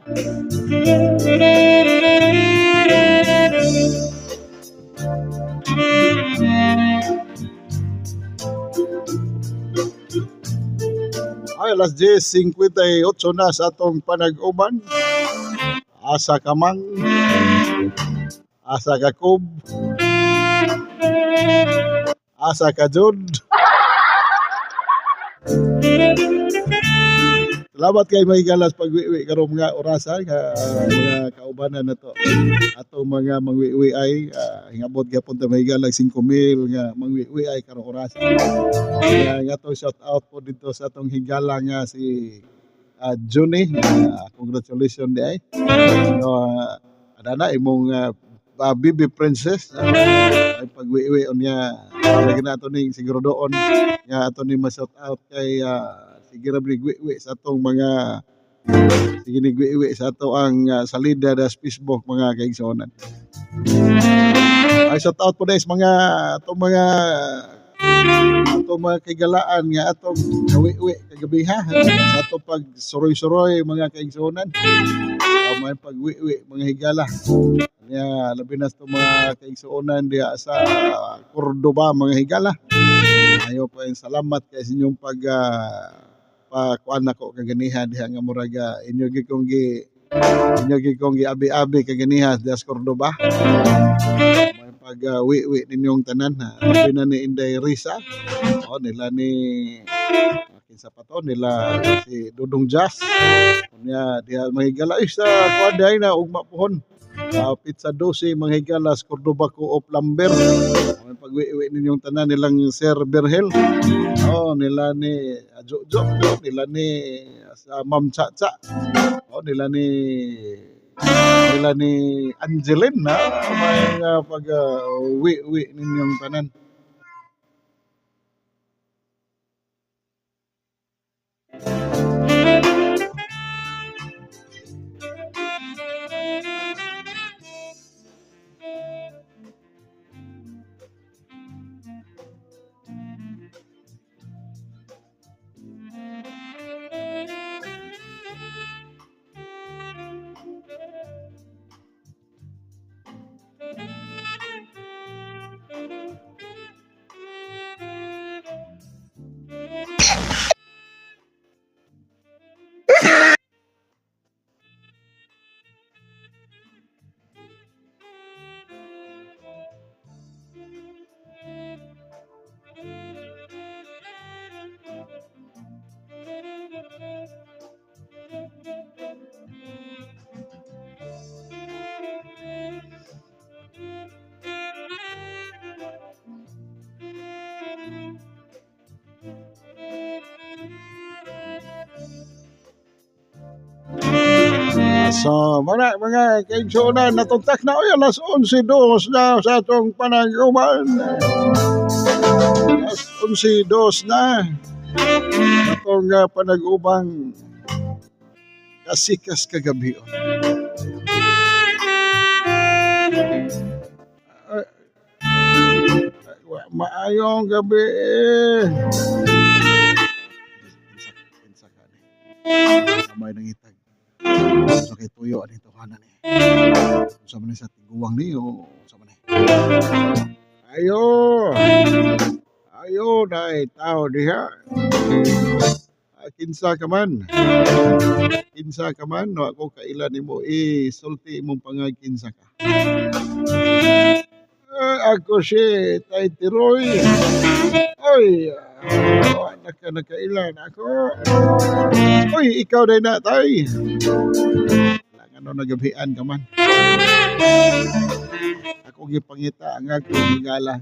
Ay, alas 10:58 na sa atong panag-uban. Asa ka mang, asa ka kub, asa ka jud. Salamat kay mga galas pagwiwi karong mga orasan ka mga kaubanan na to. Atong mga mangwiwi ay hingabot gyapon ta mga galag 5,000 nga mangwiwi ay karong orasan. Kaya nga to shout out po dito sa atong higala nga si Johnny. Congratulations di ay. No, adana imong baby princess ay pagwiwi unya lagi na ato ning siguro doon nga ato ning ma-shout out kay sige ra gwiwi sa atong mga sige ni gwiwi sa ato ang salida sa Facebook, mga kaigsuonan. Ay, shout out po guys mga atong mga kaigalaan nga atong kawiwi kagabi ha sa atong pag suroy-suroy, mga kaigsuonan. May pagwiwi, mga higala. Nya labi na sa mga kaigsuonan diha sa Cordoba, mga higala. Ayo pa salamat kay sa inyong pag pakuan nako kaganiha diha nga murag inyo gid kong gi abi-abi kaganiha diha sa Cordoba. May pag wi-wi ninyong tanan ha. Labi na ni Inday Risa. O nila ni kinsa pa to, nila si Dudong Jazz. Unya diha, mga higala, ay sa kuan dihay na ugma pohon. Pizza 12, mga higala, sa Cordoba Co-op Lumber. May pagwi-wi ninyong tanan nilang Sir Berhel. Oh, nila ni Jojo, nila ni sa Ma'am Chacha. Oh, nila ni Angeline na may pag wi-wi ninyong tanan. So, mga kaigsuonan, natuntak na oy alas 11:02 na sa atong panag-uban. Alas 11:02 na atong panag-ubang Kasikas Kagabi. Maayong gabi. Kinsa ka ni? Kamay nangitag. Sa kay tuyo ani tawanan ni. Unsa man ni sa tiguang ni o unsa man ni? Ayo. Ayo na tao diha. Kinsa ka man? Kinsa ka man? No, ako kaila nimo isulti imong pangag kinsa ka. Ako si Tay Tiroy. Oy, wala ka nakailan ako. Oy, ikaw din na, Tay. Wala nga no, nagabian ka man. Ako gipangita ang akong higala.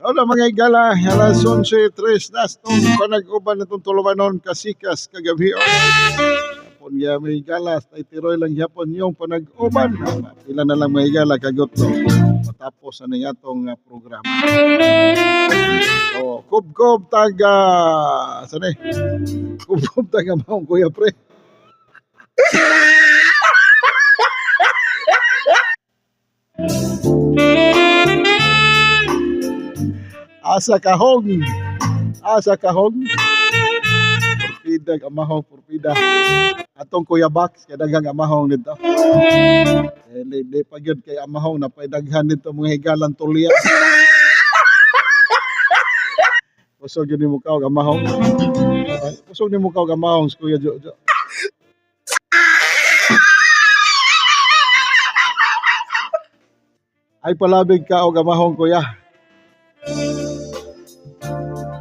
Hola mga higala, alas 11:03 na itong panag-uban na itong tulumanon Kasikas Kagabi. Yapon ya mga higala, Tay Tiroy lang yapon yung panag-uban. Pila na lang mga higala kagutlo. Matapos na niya itong programa. Oh, kubkob taga saan eh? Kubkob taga maong kuya pre. Asa kahong. Asa kahong. Purpida amahong purpida. Atong Kuya Box kay daghang amahong dito. Eh, di pa gyud kay amahong napay daghan dito mga higalan tulya. Kusog yun ni mukha og amahong. Kusog ni mukha og amahong si Kuya Jojo. Ay palabig ka og amahong kuya.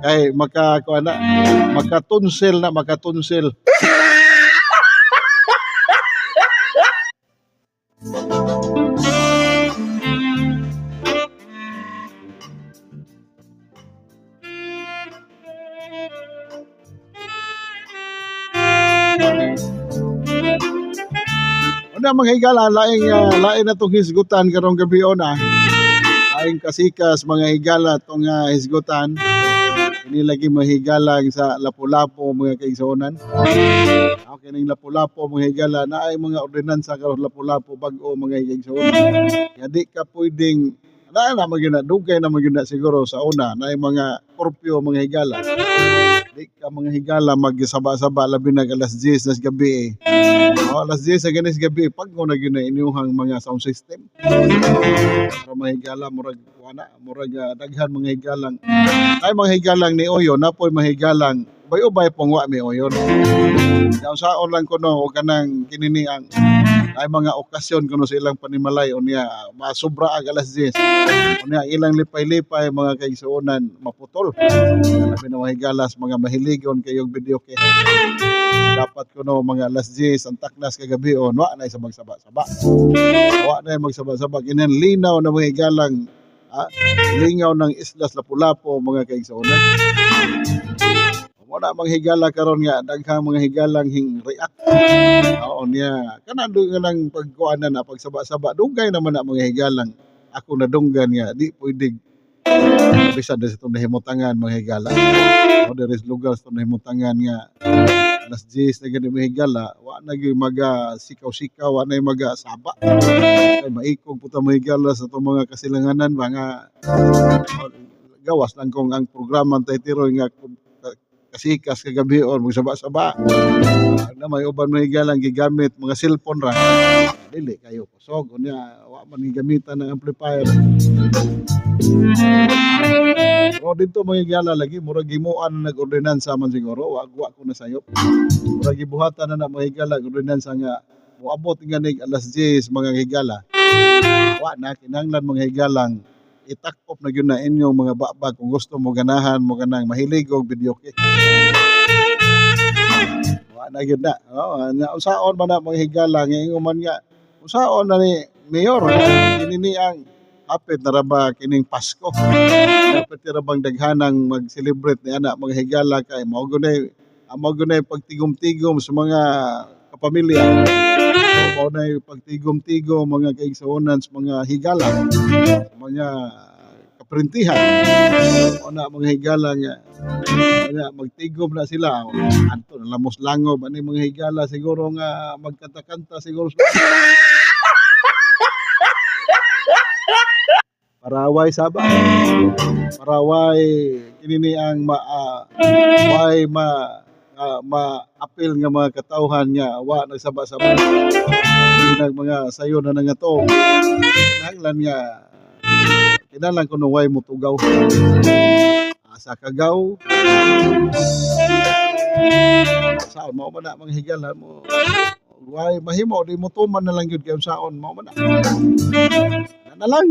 Kay maka kuan na, makatunsil na, makatunsil. Una mga higala, laing lain na tong hisgutan karong gabi ona. Laing kasikas mga higala tong hisgutan. Ini lagi mahigalang sa Lapu-Lapu mga kaigsuonan. Okay ning Lapu-Lapu mga higala na ay mga ordinansa karon Lapu-Lapu bag-o mga kaigsuonan. Kaya di ka pwedeng na na magyud na dugay na magyud na siguro sa una na ay mga korpyo mga higala. Di ka mga higala magsaba-saba labi nag alas 10 nas gabi. Oh, alas 10 sa ganis gabi pag na gyud na inyuhang mga sound system. Para mga higala murag wala murag daghan mga higalang. Ay mga higalang ni Oyo napoy mga higalang ubay-ubay pong wa mi Oyon. Saon lang kuno og kanang kinini ang ay mga okasyon kuno sa ilang panimalay unya masubra ag alas 10. Unya ilang lipay-lipay mga kaigsuonan maputol. Labi na mga higalas mga mahiligon kayong video kay dapat kuno mga alas 10 ang taknas kagabi on wa na sa magsaba-saba. Wa na magsaba-saba kinan linaw na mga higalang lingaw ng Islas Lapu-Lapu mga kaigsuonan. Wala mga higala karon nga daghang mga higalang hing react. Oo niya. Kana do nga lang pagkuanan na pagsaba-saba dugay naman na mga higalang ako nadunggan nga di pwede bisan sa itong nahimutangan mga higala. O there is lugar sa itong nahimutangan nga alas 10 na gani mga higala wa na gyud maga sikaw-sikaw wa na maga saba. Kay maikog puta mga higala sa itong mga kasilanganan mga gawas lang kung ang programa Tay Tiroy nga kasikas kagabi or magsaba-saba. Na may uban mga higalang gigamit mga cellphone ra. Dili kayo kusog unya wa man gigamitan ng amplifier. Pero dito mga higala lagi murag gimuan na nag-ordinansa man siguro wa ko na sayop. Murag gibuhatan na mga higala ordinansa nga moabot nga nig alas 10 mga higala. Wa na kinahanglan mga higalang itakop na gyud na inyong mga babag kung gusto mo ganahan mo ganang mahilig og video kay. Wa na gyud na. Oh, usaon man na mga higala ingon man nga usaon na ni mayor kini ang hapit na ra ba kining Pasko. Dapat ra bang daghanang mag-celebrate ni ana mga higala kay mao gunay pagtigom-tigom sa mga kapamilya. So, mao na pagtigom-tigom, mga kaigsuonan, sa mga higala, sa mga kaprintihan. Mao na, mga higala, nga nga magtigom na sila anto na lamos langob ani, mga higala, siguro nga magkanta-kanta siguro para way saba, para way kini ni ang ma way ma ma-apil nga mga katawhan nga wa nagsaba-saba. Hindi nag mga sayo na nga to, kinahanglan nga kinahanglan kuno way motugaw asa kagaw saon. Mao man na, mga higala, mo way mahimo di mo tuman na lang gyud kay saon, mao man na na, na lang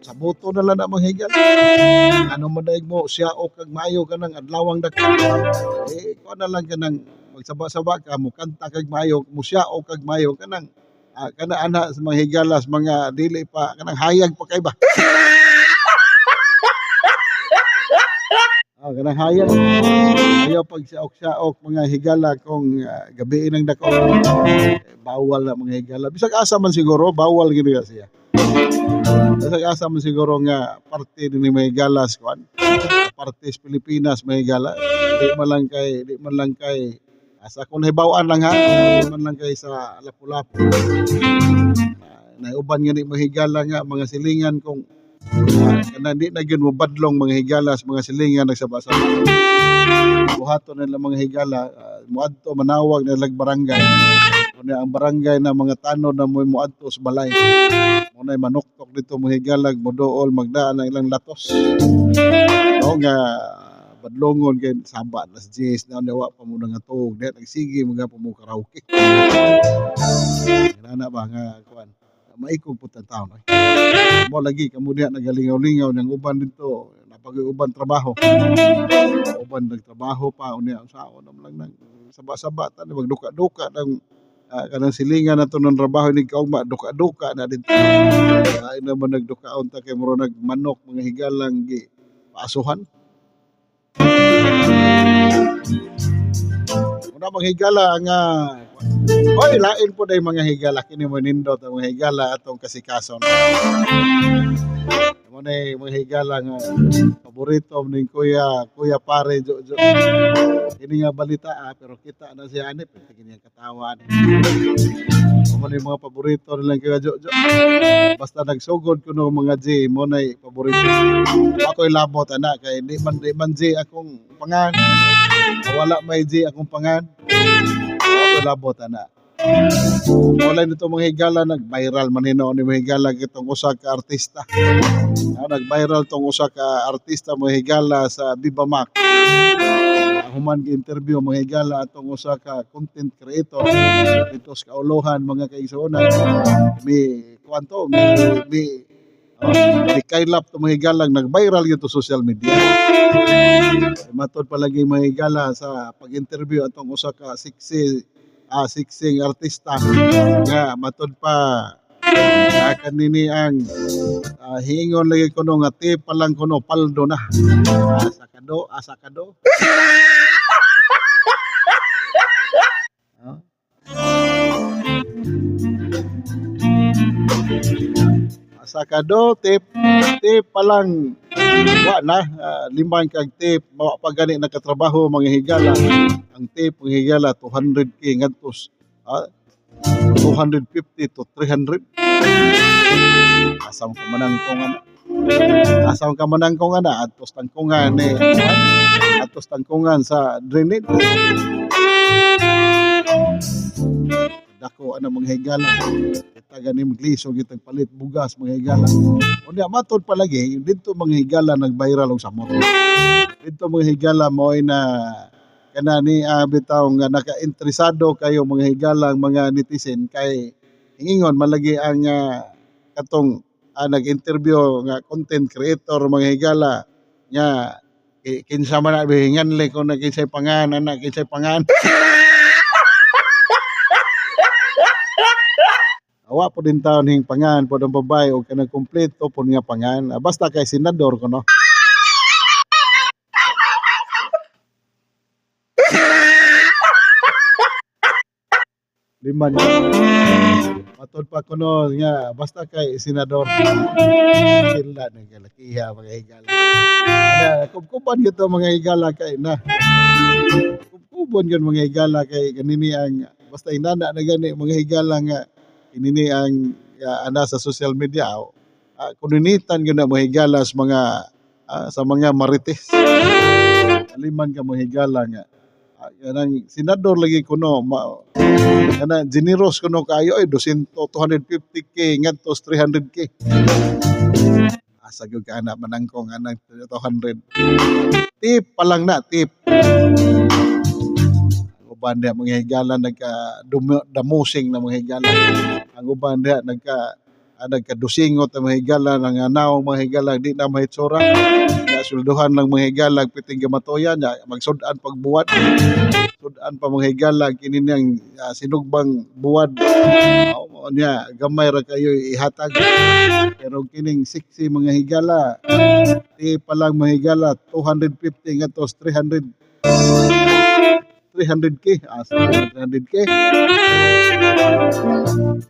sa buto na lang na, mga higala. Ano man daig mo siya o kag maayo ka ng adlawang dako eh, kuan na lang kanang magsaba-saba ka mo, kanta kag maayo mo, siya o kag maayo kanang kana ana sa mga higalas, mga dili pa kanang hayag pa kay ba. Kanang hayag ayaw pag siaok-siaok, mga higala, kung gabiin ang dako eh, bawal na, mga higala. Bisag asa man siguro bawal gid siya, bisag asa man siguro nga parte din ni mga higalas, kuan parte sa Pilipinas, mga higala. Di man lang kay asa kung nahibaw-an lang ha, di man lang kay sa Lapu-Lapu. Nauban nga ni, mga higala, nga mga silingan kung kanang di na gyud mo badlong, mga higala, sa mga silingan nagsaba-saba. Buhaton nila, mga higala, muadto manawag na lag barangay. Unya ang barangay na mga tanod na mo muadto sa balay. Mo nay manuktok dito, mga higala, modool magdaan ang ilang latos. No nga badlongon kay saba alas 10 na wa pa mo nga tuog di nagsige mga pa mo karaoke. Inana ba nga kuan, maikog pud taon ay. Mo lagi kamo diha nagalingaw-lingaw ng uban dito napag uban trabaho. Uban nagtrabaho pa, unya unsaon naman lang nang saba-saba ta magduka-duka ng kanang silingan nato ng trabaho ni kaugma, duka-duka na dito. Ay naman nagdukaon ta kay mura nagmanok, mga higalang gi paasuhan. Una, mga higala, nga oy lain po day, mga higala, kini mo nindot ang mga higala atong kasikason. Mo na, mga higala, nga paborito ning kuya pare Jojo. Kini nga balita pero kita na siya ani pero kini ang katawan. Mo na mga paborito nilang kuya Jojo. Basta nagsugod kuno, mga G, mo na paborito. Ako'y labot ana kay di man G akong pangan. Wala may G akong pangan. Ako'y labot ana. Wala nito, mga higala, nag-viral man hinuon ni, mga higala, kitong usa ka artista. Nag-viral tong usa ka artista, mga higala, sa Viva Max. Human gi-interview, mga higala, atong usa ka content creator dito sa Kauluhan, mga kaigsuonan. Mi kuan to, mi oh, mi kaylap to, mga higala, nag-viral gyud to social media. Matod palagi, mga higala, sa pag-interview atong usa ka sexy sexy artista nga matod pa kanini ang hiingon lagi kuno nga tip pa lang kuno paldo na. Asa kado, asa kado. Ah. Asa kado, tip tip pa lang wa na limang kag tip, mawa pa gani nakatrabaho, mga higala. Ang tip, mga higala, 200K ngadto 250 to 300. Asa ka manangkongan, asa ka manangkongan na atos tangkongan ni atos tangkongan sa drainage dako ana, mga higala. Kita gani maglisod kitang palit bugas, mga higala. Unya matod palagi didto, mga higala, nag-viral og samot didto, mga higala, mo'y na kana ni bitaw nga naka-interesado kayo, mga higala, ang mga netizen kay hingingon malagi ang katong nag-interview nga content creator, mga higala, nga kinsa man na hinganli ko na kinsay pangan ana, kinsay pangan. Awa po din taon hing pangan po ng babae o kanang kompleto po nga pangan. Basta kay senador ko no. Liman. Matod pa kuno nga basta kay senador. Sila nagkalakiha, mga higala. Ana, kubkuban gito, mga higala, kay na. Kubkubon gyud, mga higala, kay kanini ang basta inana na gani, mga higala, nga inini ang ana sa social media, kuninitan gyud na, mga higala, sa mga marites. Aliman ka, mga higala, nga kanang senador lagi kuno ma, kana generous kuno kayo ay 200 250K ngadto sa 300K. Asa gyud ka ana manangkong anang 200? Tip pa lang na, tip. Ang uban diha, mga higala, nagka damusing na, mga higala. Ang uban diha nagkadusingot ang mga higala, nanganaw, mga higala, di na mahitsura na, sulduhan lang, mga higala, piting gamatoyan ya, magsud-an pagbuwad, sud-an pa, mga higala, kini niyang sinugbang buwad. Mao niya, gamay ra kayo ihatag, pero kining sexy, mga higala, di pa lang, mga higala, 250 ngadto 300 300K, 300K.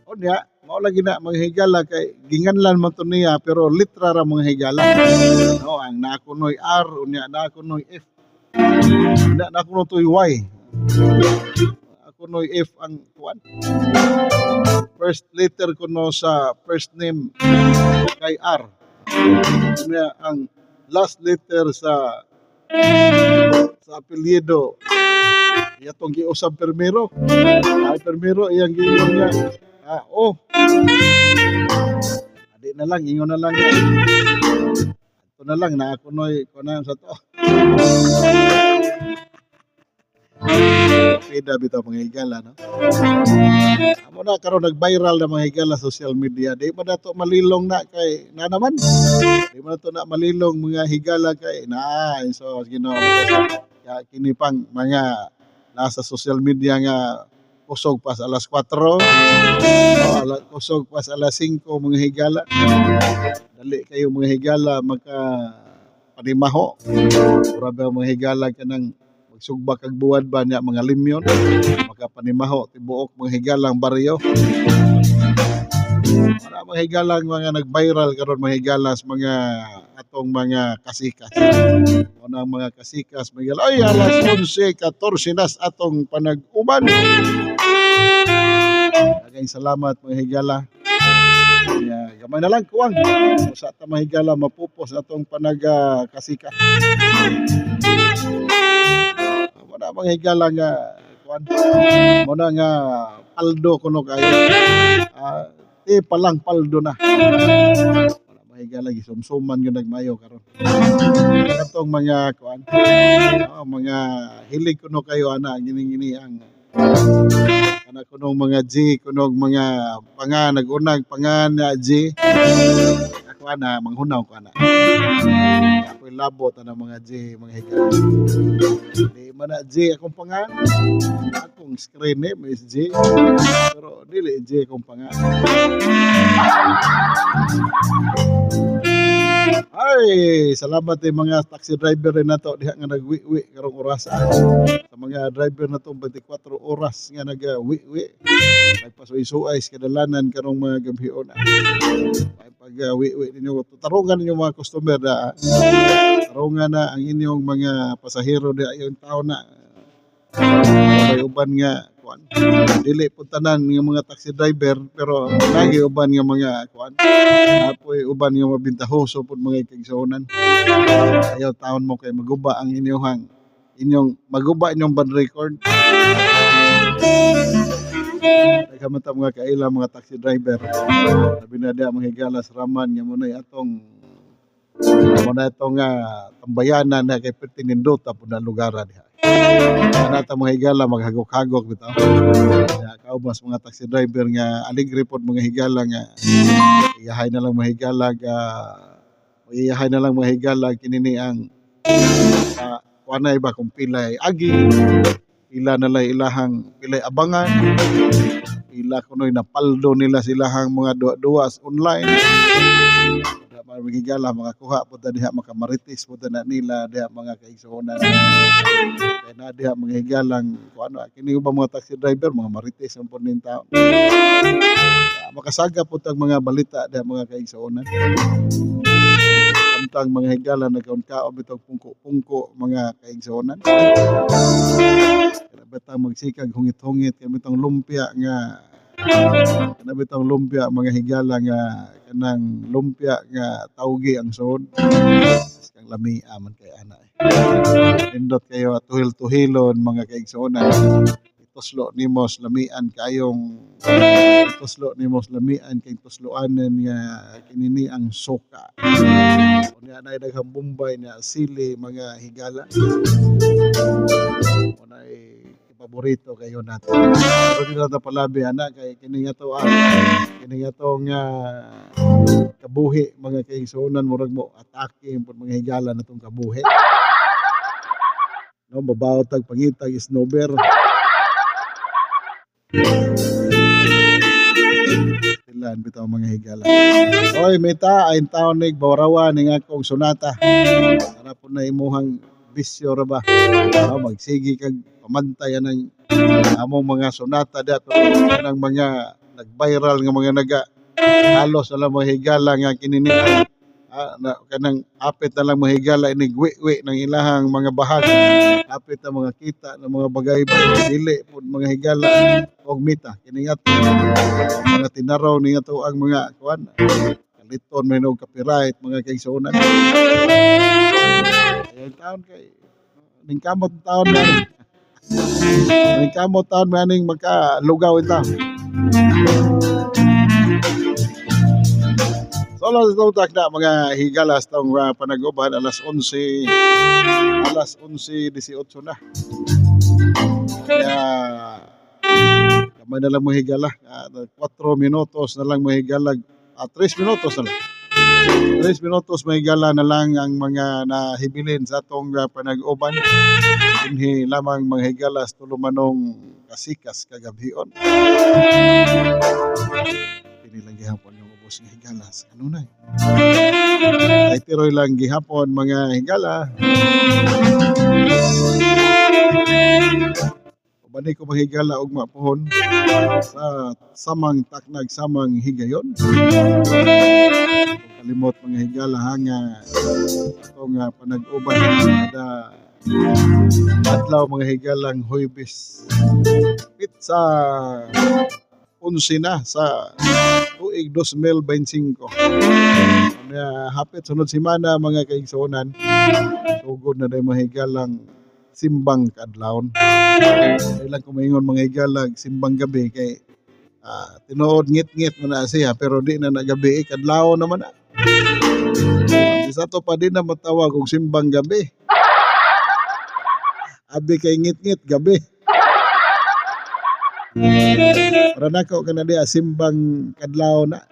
O niya, mao lagi na, mga higala, kay ginganlan man to niya, pero litra ra, mga higala. No, ang naa kunoy R, unya naa kunoy F. Unya naa kuno toy Y. Ako noy F ang kuan. First letter kuno sa first name kay R. Unya ang last letter sa apelyido iyatong giusab permero. Ay permero iyang giingon niya. Ah, oh. Adi na lang, ingon na lang niya. Ito na lang na ako noy kunan sa to. Pida bitaw, mga higala, no? Amo na karon nag-viral na, mga higala, social media. Di pa nato malilong na kay na naman. Di man nato na malilong, mga higala, kay na so Ginoo ya, kini pang mga nasa social media nga kusog pa sa alas 4, oh, kusog pa sa alas 5, mga higala. Dali kayo, mga higala, maka panimaho. Mura ba, mga higala, kanang magsugba kag buwad ba niya, mga limyon, makapanimaho tibuok, mga higalang baryo. Para, mga higalang, mga nag-viral karon, mga higala, sa mga atong mga kasikas. Ano ang mga kasikas, mga higala, ay alas 11:14 nas atong panag-uban. Daghang salamat, mga higala. Ya, gamay na lang kuwang. Usa ta, mga higala, mapupos atong panag-kasikas. Wala, mga higala, nga kuan. Muna nga paldo kuno kayo. Ah, ti palang paldo na. Wala, mga higala, gisumsuman gyud nagmayo karon. Katong mga kuan. Oh, mga hilig kuno kayo ana gini ang ana kunong mga G, kunong mga panga nagunag panga na G. Ako ana manghunaw ko ana. Ako'y labot ana mga G, mga higala. Di man na G akong pangan. Akong screen name is G. Pero dili G akong pangan. Ay, salamat eh mga taxi driver rin nato diha nga nagwi-wi karong oras. Sa mga driver nato 24 oras nga nagwi-wi. Nagpasuay-suay sa kadalanan karong mga gabhion. Ay pag wi-wi ninyo, tarungan ninyo mga customer na. Tarungan na ang inyong mga pasahero diha yung tao na. May uban nga kuan. Dili po tanan nga mga taxi driver, pero lagi uban nga mga kuan. Apoy uban nga mabintahoso pud, mga kaigsuonan. Ayaw taon mo kay maguba ang inyong inyong maguba inyong bad record. Daghan man ta mga kaila mga taxi driver. Labi na diha, mga higala, sa Raman nga muna itong tambayanan na kay perti nindota pud na lugar diha. Ana ta, mga higala, maghagok-hagok bitaw. Ya, kaubas mga taxi driver nga aligre pod, mga higala, nga iyahay na lang, mga higala, ga iyahay na lang, mga higala, kinini ang kuanay ba kung pilay agi, pila na lay ilahang pilay abangan, pila kunoy napaldo nila silahang mga duwa-duwa online. Wala, Mga higala makakuha pud ta diha, makamarites pud ta na nila diha, mga kaigsuonan. Kay na diha, mga higalang kuan, kini ubang mga taxi driver, mga marites man pud ning tao. Makasaga pud tag mga balita diha, mga kaigsuonan. Samtang, mga higala, nagkaon-kaon bitong pungko-pungko, mga kaigsuonan. Kana bitang magsikag hungit-hungit kay bitong lumpia nga kana bitong lumpia, mga higala, nga kanang lumpia nga tawgi ang suod. Kang lamia man kay ana eh. Nindot kayo at tuhil-tuhilon, mga kaigsuonan. Ituslo nimo sa lamian kayong ituslo nimo sa lamian kay tusloanan nga kinini ang suka. Unya na daghang bombay na sili, mga higala. Unay paborito kayo nato. Pero di na ta palabi ana kay kini nga to kini nga to nga kabuhi, mga kaigsuonan, murag mo atake pud, mga higala, na tong kabuhi. No, mabaw tag pangitag snowbear. Tilan bitaw, mga higala. Oy, mita ay taon nig bawrawa ning akong sonata. Para po na imuhang bisyo ra ba. No, magsigi kag pamantay anang among mga sonata diha, pero kanang mga nag-viral nga mga naga halos na lang, mga higala, nga kini ni na, kanang apit na lang, mga higala, inig wi ng ilahang mga bahag, apit na mga kita ng mga bagay dili pud, mga higala, og mita kini nga mga tinaraw ni ato ang mga kuan kaliton may og copyright, mga kaigsuonan. Ay taon kay ningkamot taon man, ningkamot taon maning magkalugaw ita. Solo sa utak na, mga higalas, tong panag-uban, alas 11, alas 11:18 na. Kaya kamay na lang mo higala, 4 minutos na lang mo higala, 3 minutos na lang. 3 minutos, mga higala, na lang ang mga nahibilin sa atong panag-uban. Dinhi lamang, mga higalas, tulumanong kasikas kagabhion. Kini lang gihapon yung ubos nga higala sa kanunay. Ay tiroy lang gihapon, mga higala. Uban ko, mga higala, ugma pohon sa samang taknag samang higayon. Kung kalimot, mga higala, hanga atong panag-uban kada adlaw, mga higalang Huwebes. Pizza 11 na sa tuig 2025. Kaya hapit sunod semana, mga kaigsuonan, sugod na day, mga higalang, simbang kaadlawon. Dili lang ko maingon, mga higalag, simbang gabi kay tinuod ngit-ngit man na siya, pero di na na gabi, kadlawon naman na. Sa ato pa di na matawag og simbang gabi. Abi kay ngit-ngit gabi. Para nako kana diha simbang kadlaw na.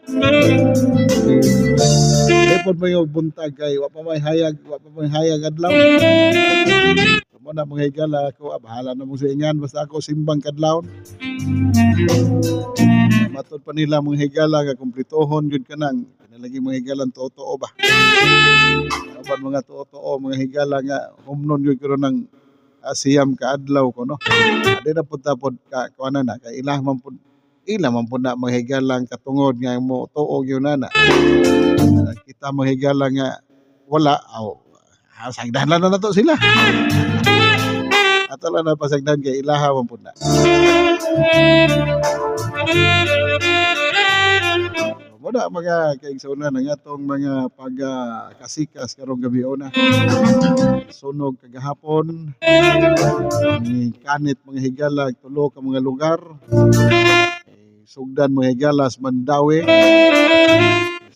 Di pod mo yung buntag kay wa pa may hayag, wa pa may hayag adlaw. Mo na, mga higala, ako bahala na mo sa ingan, basta ako simbang kadlawon. Matod pa nila, mga higala, nga kumpletohon gyud kanang kanalagi, mga higala, tuo-tuo ba. Uban mga tuo-tuo, mga higala, nga humnon gyud karon ng 9 ka adlaw ko, no. Di na pud tapod ka kuana na kay ila man pud na, mga higala, katungod nga mo tuo gyud na na. Kita, mga higala, nga wala aw sagdan lang na nato sila. Ato lang na pasagdan kay ilaha man pud na. Mo na, mga kaigsuonan, ang atong mga pagkasikas karong gabi una. Sunog kagahapon, ni kanit, mga higala, tulo ka mga lugar. Sugdan, mga higala, sa Mandaue.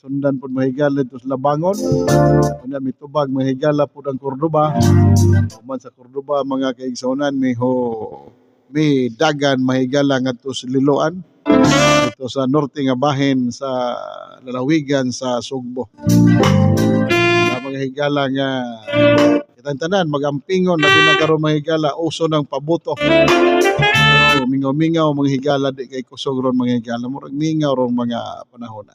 Sundan pud, mga higala, dito sa Labangon. Unya mitubag, mga higala, pud ang Cordoba. Human sa Cordoba, mga kaigsuonan, mi dagan, mga higala, ngadto sa Liloan. Dito sa norte nga bahin sa lalawigan sa Sugbo. Sa mga higala nga kitang tanan magampingon labi na karon, mga higala, uso ng pabuto. Pero Mingaw-mingaw, mga higala, di kay kusog ron, mga higala, murag mingaw rong mga panahon na.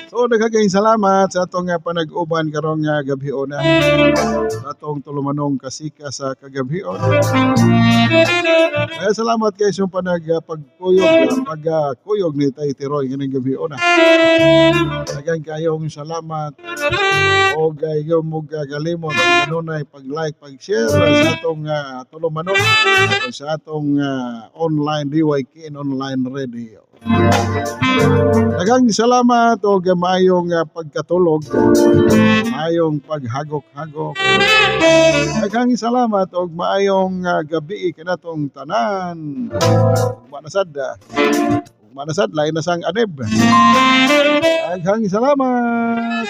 So daghang salamat sa atong panag-uban karong gabhiona, sa atong tulumanong Kasika sa Kagabhion. Kaya salamat kay sa pagkuyog, pagkuyog ni Tay Tiroy ngayong gabhiona. Daghang kayong salamat o gayo mo gagalimot kanunay pag-like, pag-share sa atong tulumanon o sa atong online DYKN online radio. Daghang salamat og maayong pagkatulog, maayong paghagok-hagok. Daghang salamat og maayong gabi kanatong tanan. Ugma na sad. Ugma na sad, lain na sang anib. Daghang salamat.